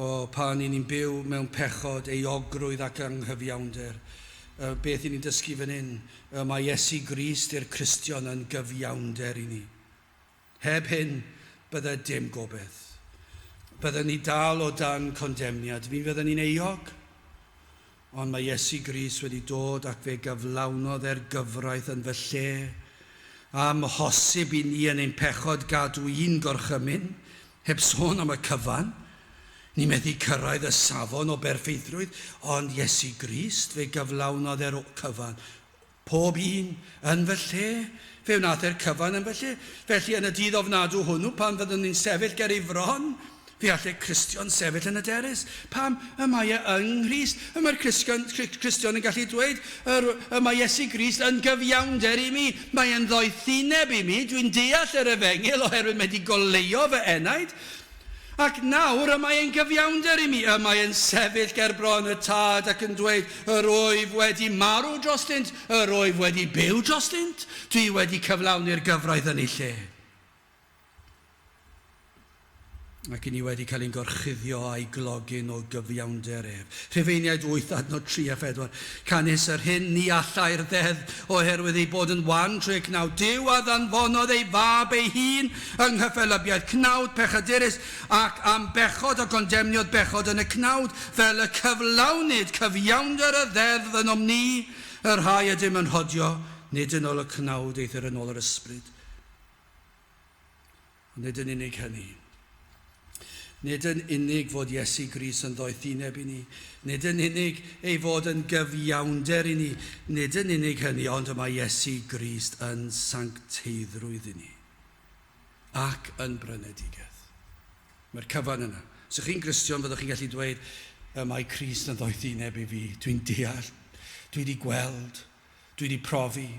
O, pan i ni'n byw mewn pechod, euogrwydd ac anghyfiawnder, beth i ni'n dysgu fan hyn? Y mae Iesu Grist i'r Cristion yn gyfiawnder i ni. Heb hyn, bydde dim gobaith. Bydden ni dal o dan condemniad. Mi fydden ni'n euog. Ond mae Iesu Grist wedi dod ac fe gyflawnodd e'r gyfraith yn fy lle. Amhosib i ni yn ein pechod gadw un gorchymyn, heb sôn am y cyfan. Ni methu cyrraedd y safon o berffeithrwydd, ond Iesu Grist, fe gyflawnodd e'r cyfan. Pob un yn fy lle. Fe wnaeth e'r cyfan yn fy lle. Felly, yn y dydd ofnadw hwnnw, pan fyddwn ni'n sefyll ger ei fron, fe all y Cristion sefyll yn hyderus. Pam? Y mae e yng Nghrist. Y mae'r Cristion, Cristion yn gallu dweud, yr, y mae Iesu Grist yn gyfiawnder i mi. Mae e'n ddoethineb i mi. Dwi'n deall yr efengyl oherwydd mae wedi goleuo fy enaid. Ac nawr y mae e'n gyfiawnder i mi, y mae e'n sefyll ger bron y Tad ac yn dweud, Yr wyf wedi marw drostynt, yr wyf wedi byw drostynt, dwi wedi cyflawni'r gyfraith yn ei lle. Ac i ni wedi cael ein gorchuddio â'i glogyn o gyfiawnder ef. Rhufeiniaid 8, adnod 3 a 4. Canys yr hyn ni allai'r ddeddf, oherwydd ei bod yn wan trwy y cnawd, Duw a ddanfonodd ei Fab ei hun yng nghyffelybiaeth cnawd pechadurus, ac am bechod a gondemniodd bechod yn y cnawd, fel y cyflawnid cyfiawnder y ddeddf ynom ni, y rhai ydym yn rhodio, nid yn ôl y cnawd, eithr yn ôl yr ysbryd. Ond nid yn unig hynny. Nid yn unig fod Iesu Grist yn ddoethineb i ni, nid yn unig ei fod yn gyfiawnder i ni, nid yn unig hynny, ond y mae Iesu Grist yn sancteiddrwydd i ni ac yn brynedigaeth. Mae'r cyfan yna. Os ydych chi'n Gristion, fyddwch chi'n gallu dweud, y mae Crist yn ddoethineb i fi. Dwi'n deall, dwi wedi gweld, dwi wedi profi.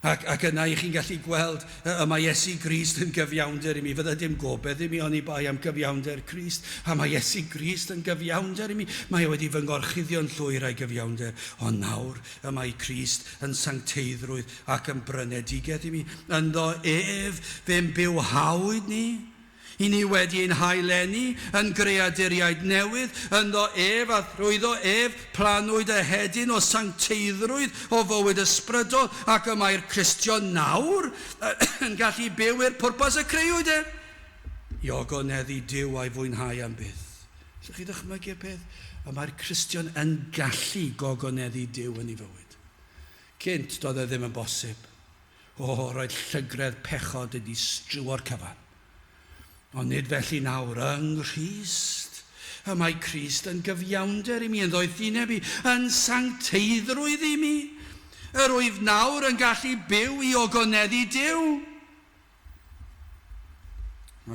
Ac, ac yna i chi'n gallu gweld y, y mae Iesu Grist yn gyfiawnder i mi. Fydda dim gobeith i mi oni bai am gyfiawnder Crist. A mae Iesu Grist yn gyfiawnder i mi. Mae e wedi fy ngorchuddio'n llwyr a'i gyfiawnder. Ond nawr y mae Crist yn sancteiddrwydd ac yn brynedigaeth i mi. Ynddo ef fe'n bywhawyd ni. I ni wedi ein haileni yn greaduriaid newydd, ynddo ef a thrwyddo ef planwyd y hedyn o sancteiddrwydd o fywyd ysbrydol, ac y mae'r Cristion nawr yn gallu byw i'r pwrpas y creuwyd e, i ogoneddu Duw a'i fwynhau am byth. Allwch chi ddychmygu'r peth? Y mae'r Cristion yn gallu gogoneddu Duw yn ei fywyd. Cynt, doedd e ddim yn bosib. O, roedd llygredd pechod wedi striwo'r cyfan. Ond nid felly nawr, yng Nghrist. Y mae Crist yn gyfiawnder i mi, yn ddoethineb i, yn sancteiddrwydd i mi. Yr wyf nawr yn gallu byw i ogoneddu Duw.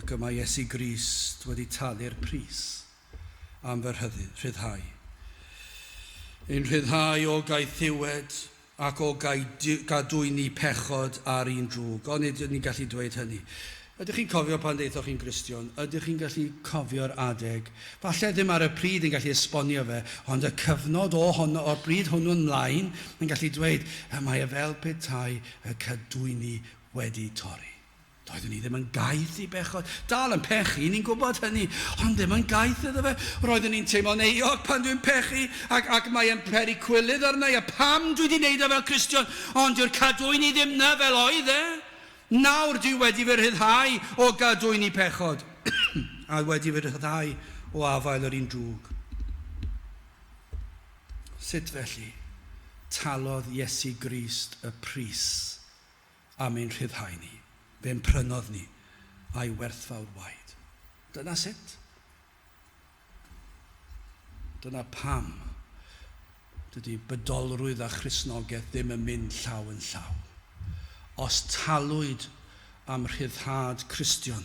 Ac y mae Iesu Grist wedi talu'r pris am fy rhyddhau. Ein rhyddhau o gaethiwed ac o gadwyni pechod a'r un drwg. Onid ydyn ni'n gallu dweud hynny? Ydych chi'n cofio pan ddaethoch chi'n Gristion? Ydych chi'n gallu cofio'r adeg? Falle ddim ar y pryd yn gallu esbonio fe, ond y cyfnod o honno, o'r bryd hwnnw'n mlaen, yn gallu dweud, y mae e fel petai y cadwyni wedi torri. Doeddwn i ddim yn gaeth i bechod. Dal yn pechu, ni'n gwybod hynny, ond ddim yn gaeth iddo fe. Roeddwn i'n teimlo'n euog pan dwi'n pechu, ac, ac mae e'n peri cwilydd arna i, a pam dwi wedi wneud o fel Cristion, ond dyw'r cadwyni ddim na fel oedd e. Nawr dwi wedi fy rhyddhau o gadwyni pechod, a wedi fy rhyddhau o afael yr un drwg. Sut felly talodd Iesu Grist y pris am ein rhyddhau ni? Fe'n prynodd ni a'i werthfawr waed. Dyna sut. Dyna pam dydy bydolrwydd a Christnogaeth ddim yn mynd llaw yn llaw. Os talwyd am rhyddhad Cristion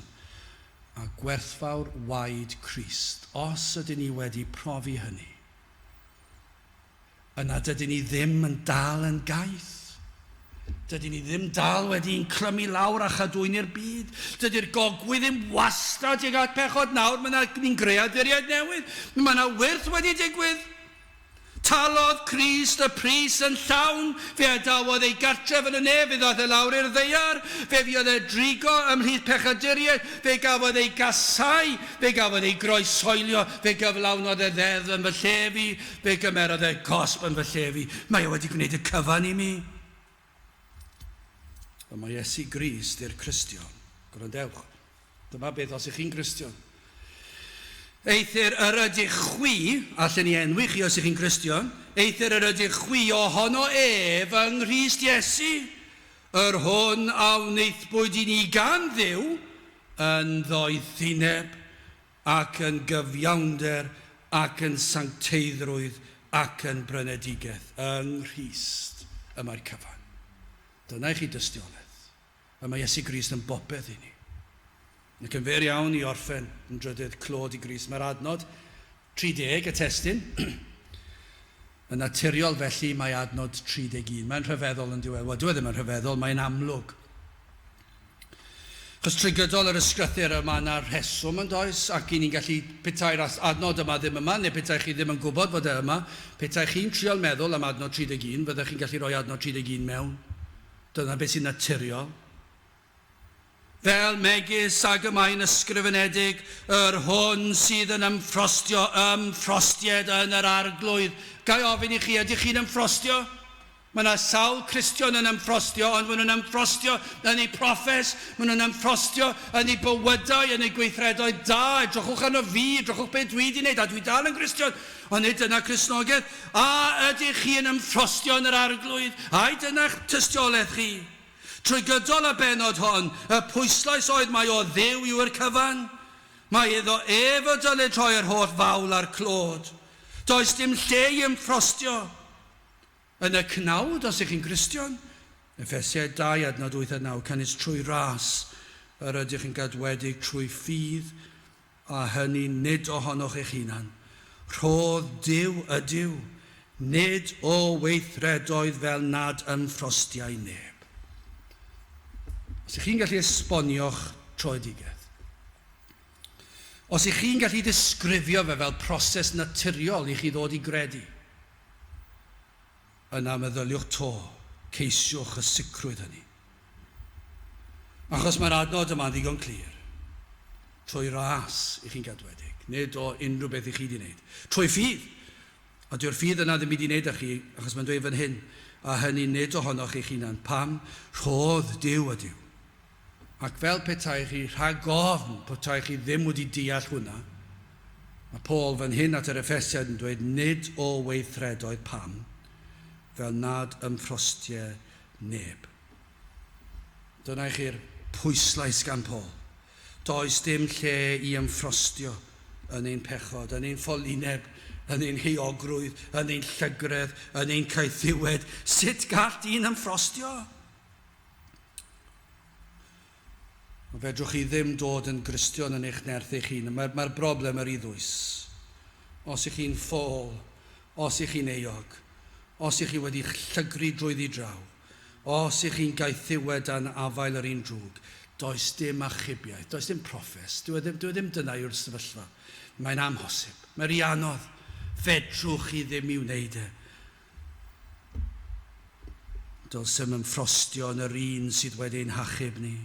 a gwerthfawr waed Crist, os ydyn ni wedi profi hynny, yna dydyn ni ddim yn dal yn gaeth. Dydyn ni ddim dal wedi'n clymu lawr a chadwyni'r byd. Dydy'r gogwydd ddim wastad tuag at pechod nawr. Mae yna ni'n greaduriaid newydd. Mae yna wyrth wedi digwydd. Talodd Crist y pris yn llawn, fe adawodd ei gartref yn y nef, fe ddaeth e lawr i'r ddaear, fe fuodd e drigo ymhlith pechaduriaid, fe gafodd ei gasau, fe gafodd ei groeshoelio, fe gyflawnodd e ddeddf yn fy lle fi, fe gymerodd e gosb yn fy lle fi. Mae e wedi gwneud y cyfan i mi. Y mae Iesu Grist i'r Cristion. Gwrandewch. Dyma beth os ych chi'n Gristion. Eithr yr ydych chwi, allen ni enwi chi os ych chi'n Gristion, eithr yr ydych chwi ohono ef yng Nghrist Iesu, yr hwn a wnaethpwyd i ni gan Dduw yn ddoethineb ac yn gyfiawnder ac yn sancteiddrwydd ac yn brynedigaeth. Yng Nghrist y mae'r cyfan. Dyna i chi dystiolaeth. Y mae Iesu Grist yn bopeth i ni. Ac yn fyr iawn i orffen yn drydydd clod i Grist, mae'r adnod 30, y testun, yn naturiol felly mae adnod 31. Mae'n rhyfeddol yn diwedd. Wel, dyw e ddim yn rhyfeddol, mae'n amlwg. Chos trwy gydol yr ysgrythur yma yna rheswm yn does, ac i ni'n gallu, petai'r adnod yma ddim yma, neu petai chi ddim yn gwybod fod e yma, petai chi'n trial meddwl am adnod 31, fyddech chi'n gallu rhoi adnod 31 mewn. Dyna beth sy'n naturiol. Fel megis ag y mae'n ysgrifenedig, yr hwn sydd yn ymffrostio, ymffrostied yn yr Arglwydd. Ga i ofyn i chi, ydych chi'n ymffrostio? Mae yna sawl Cristion yn ymffrostio, ond maen nhw'n ymffrostio yn eu proffes, maen nhw'n ymffrostio yn eu bywydau, yn eu gweithredoedd da. Edrychwch arno fi, edrychwch beth dwi wedi wneud, a dwi dal yn Gristion. Ond nid dyna Cristnogaeth. A ydych chi yn ymffrostio yn yr Arglwydd? Ai dyna'ch tystiolaeth chi? Trwy gydol y bennod hon, y pwyslais oedd mai o Dduw yw'r cyfan. Mai iddo ef y dylid rhoi'r holl fawl a'r clod. Does dim lle i ymffrostio yn y cnawd os ych chi'n Gristion. Effesiaid 2 adnod 8 a 9, canys trwy ras yr ydych yn gadwedig trwy ffydd, A hynny nid ohonoch eich hunan. Rhodd Duw ydyw, nid o weithredoedd fel nad ymffrostiai neb. Os ych chi'n gallu esbonio'ch troedigaeth, os ych chi'n gallu disgrifio fe fel proses naturiol i chi ddod i gredu, yna meddyliwch 'to, ceisiwch y sicrwydd hynny. Achos mae'r adnod yma'n ddigon clir. Trwy ras i chi'n gadwedig, nid o unrhyw beth i chi 'di wneud. Trwy ffydd! A dyw'r ffydd yna ddim byd i wneud â chi, achos mae'n dweud fan hyn, a hynny nid ohonoch chi'ch hunan. Pam? Rhodd Duw ydyw. Ac fel petai chi rhag ofn petai chi ddim wedi deall hwnna, mae Paul fan hyn at yr Effesiaid yn dweud nid o weithredoedd pam, fel nad ymffrostie neb. Dyna i chi'r pwyslais gan Paul. Does dim lle i ymffrostio yn ein pechod, yn ein ffolineb, yn ein heuogrwydd, yn ein llygredd, yn ein caethiwed. Sut gall dyn ymffrostio? Ond fedrwch chi ddim dod yn Gristion yn eich nerth eich hun. Mae'r mae broblem yr i ddwys. Os ych chi'n ffôl, os ych chi'n euog, os ych chi wedi llygru drwyddi draw, os ych chi'n gaethiwed dan afael yr un drwg, does dim achubiaeth, does dim proffes, dyw e ddim, dyw e ddim dyna yw'r sefyllfa. Mae'n amhosib. Mae'n rhy anodd. Fedrwch chi ddim i wneud e. Dylsem ymffrostio yn yr un sydd wedi ein hachub ni.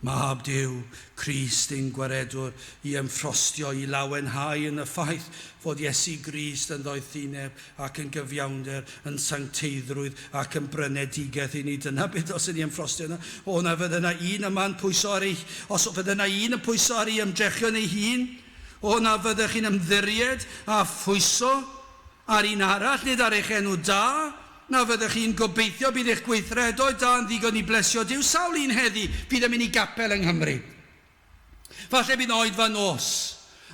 Mab Duw, Crist ein Gwaredwr, i ymffrostio, i lawenhau yn y ffaith fod Iesu Grist yn ddoethineb ac yn gyfiawnder, yn sancteiddrwydd ac yn brynedigaeth i ni. Dyna beth dylsen ni ymffrostio yna. O, na fydde yna un yma'n pwyso ar ei... Os fydde yna un yn pwyso ar ei ymdrechion ei hun, o, na fyddech chi'n ymddiried a phwyso Ar un arall, nid ar eich enw da, na fyddech chi'n gobeithio bydd eich gweithredoedd da yn ddigon i blesio Duw. Sawl un heddi fydd yn mynd i gapel yng Nghymru? Falle bydd 'na oedfa nos.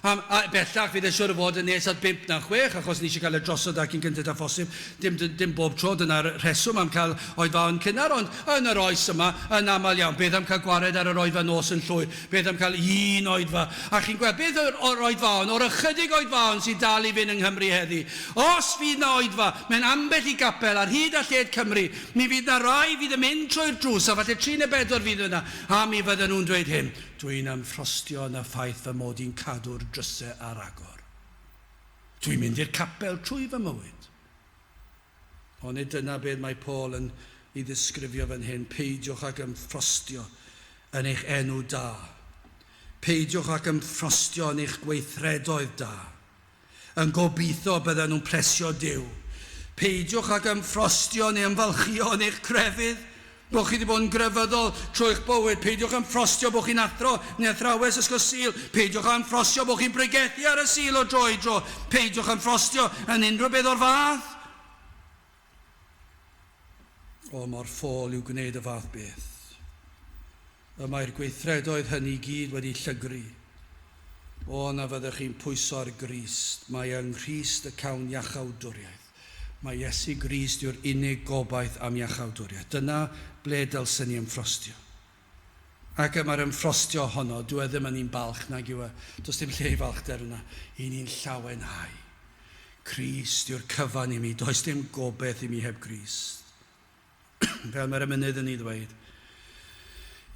A, a bellach fydd e siwr o fod yn nes at bump na chwech, achos ni eisiau cael e drosodd ac yn gynted â phosib. Dim, dim bob tro dyna'r rheswm am cael oedfaon cynnar, ond yn yr oes yma, yn aml iawn, beth am cael gwared ar yr oedfa nos yn llwyr? Beth am cael un oedfa? A chi'n gweld, beth o'r, o'r oedfaon, o'r ychydig oedfaon sy'n dal i fynd yng Nghymru heddi? Os fydd 'na oedfa, mewn ambell i gapel ar hyd a lled Cymru, mi fydd 'na rai fydd yn mynd trwy'r drws, a falle tri neu bedwar fydd yna, a mi fydden nhw'n dweud hyn, Dwi'n ymffrostio yn y ffaith fy mod i'n cadw'r drysau ar agor. Dwi'n mynd i'r capel trwy fy mywyd. Onid dyna beth mae Paul yn ei ddisgrifio fan hyn? Peidiwch ag ymffrostio yn eich enw da. Peidiwch ag ymffrostio yn eich gweithredoedd da. Yn gobeithio bydden nhw'n plesio Duw. Peidiwch ag ymffrostio neu ymfalchïo yn eich crefydd. Bod chi wedi bod yn grefyddol trwy'ch bywyd. Peidiwch ymffrostio bod chi'n athro neu athrawes Ysgol Sul. Peidiwch â ymffrostio bod chi'n pregethu ar y Sul o dro i dro. Peidiwch ymffrostio yn unrhyw beth o'r fath. O, mor ffôl yw gwneud y fath beth. Y mae'r gweithredoedd hynny i gyd wedi llygru. O, na fyddech chi'n pwyso ar Grist. Mae yng Nghrist y cawn iachawdwriaeth. Mae Iesu Grist yw'r unig gobaith am iachawdwriaeth. Dyna ble dylsen ni ymffrostio. Ac y mae'r ymffrostio honno, dyw e ddim yn un balch, nag yw e? Does dim lle i falchder yna. I ni'n llawenhau. Crist yw'r cyfan i mi. Does dim gobaith i mi heb Grist. Fel mae'r emynydd yn ei ddweud,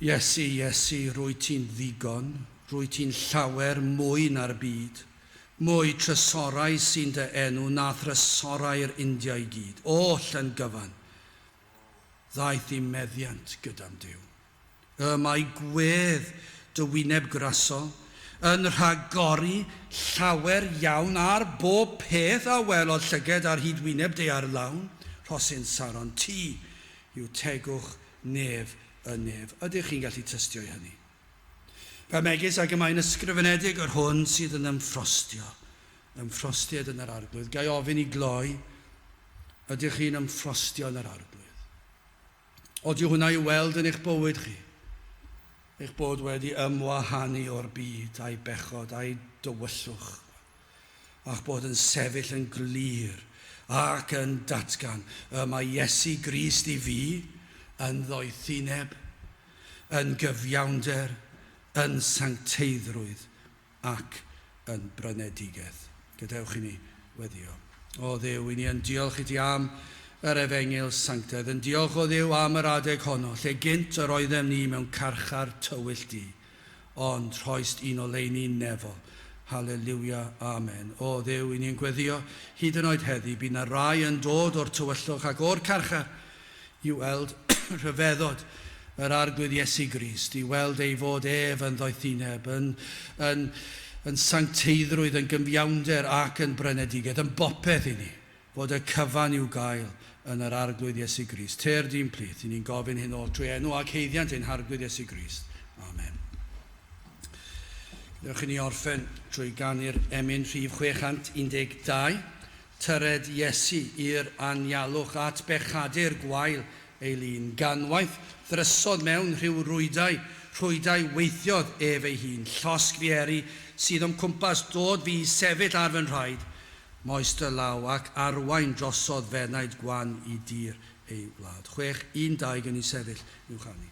Iesu, Iesu, rwyt ti'n ddigon, rwyt ti'n llawer mwy na'r byd, mwy trysorau sy'n dy enw na thrysorau'r India i gyd, oll yn gyfan, ddaeth i'm meddiant gyda'm Duw. Y mae gwedd dy wyneb grasol yn rhagori llawer iawn ar bob peth a welodd llyged ar hyd wyneb daear lawn, rhosyn Saron, ti yw tegwch nef y nef. Ydych chi'n gallu tystio i hynny? Fel megis ag y mae'n ysgrifenedig, yr hwn sydd yn ymffrostio, ymffrostied yn yr Arglwydd. Ga i ofyn i gloi, ydych chi'n ymffrostio yn yr Arglwydd? Odyw hwnna i'w weld yn eich bywyd chi? Eich bod wedi ymwahanu o'r byd a'i bechod a'i dywyllwch, a'ch bod yn sefyll yn glir ac yn datgan, y mae Iesu Grist i fi yn ddoethineb, yn gyfiawnder, yn sancteiddrwydd ac yn brynedigaeth. Gadewch i ni weddio. O Dduw, i ni yn diolch i ti am yr efengyl sanctaidd, yn diolch o Dduw am yr adeg honno, lle gynt yr oeddem ni mewn carchar tywyll du, ond rhoist un oleuni nefol. Haleluia, amen. O Dduw, i ni'n gweddio hyd yn oed heddi, bydd na rai yn dod o'r tywyllwch ac o'r carchar i weld rhyfeddod yr Arglwydd Iesu Grist, i weld ei fod ef yn ddoethineb, yn sancteiddrwydd, yn gyfiawnder ac yn brynedigaeth, yn bopeth i ni, fod y cyfan i'w gael yn yr Arglwydd Iesu Grist. Tyr di'n plith, i ni'n gofyn hyn oll trwy enw ac haeddiant ein Harglwydd Iesu Grist. Amen. Gadewch i ni orffen trwy ganu'r emyn rhif 612. Tyred Iesu i'r anialwch at bechadur gwael ei lun. Ganwaith ddrysodd mewn rhyw rwydau, rhwydau weithiodd ef ei hun. Llosg fi eri sydd o'm cwmpas, dod fi i sefyll ar fy nhraed. Moes dy law ac arwain drosodd f'enaid gwan i dir ei wlad. 612 gan ni sefyll i'w chanu.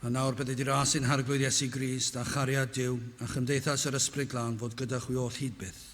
A nawr bydded i ras ein Harglwydd Iesu Grist a chariad Duw a chymdeithas yr Ysbryd Glân fod gyda chwi oll hyd byth.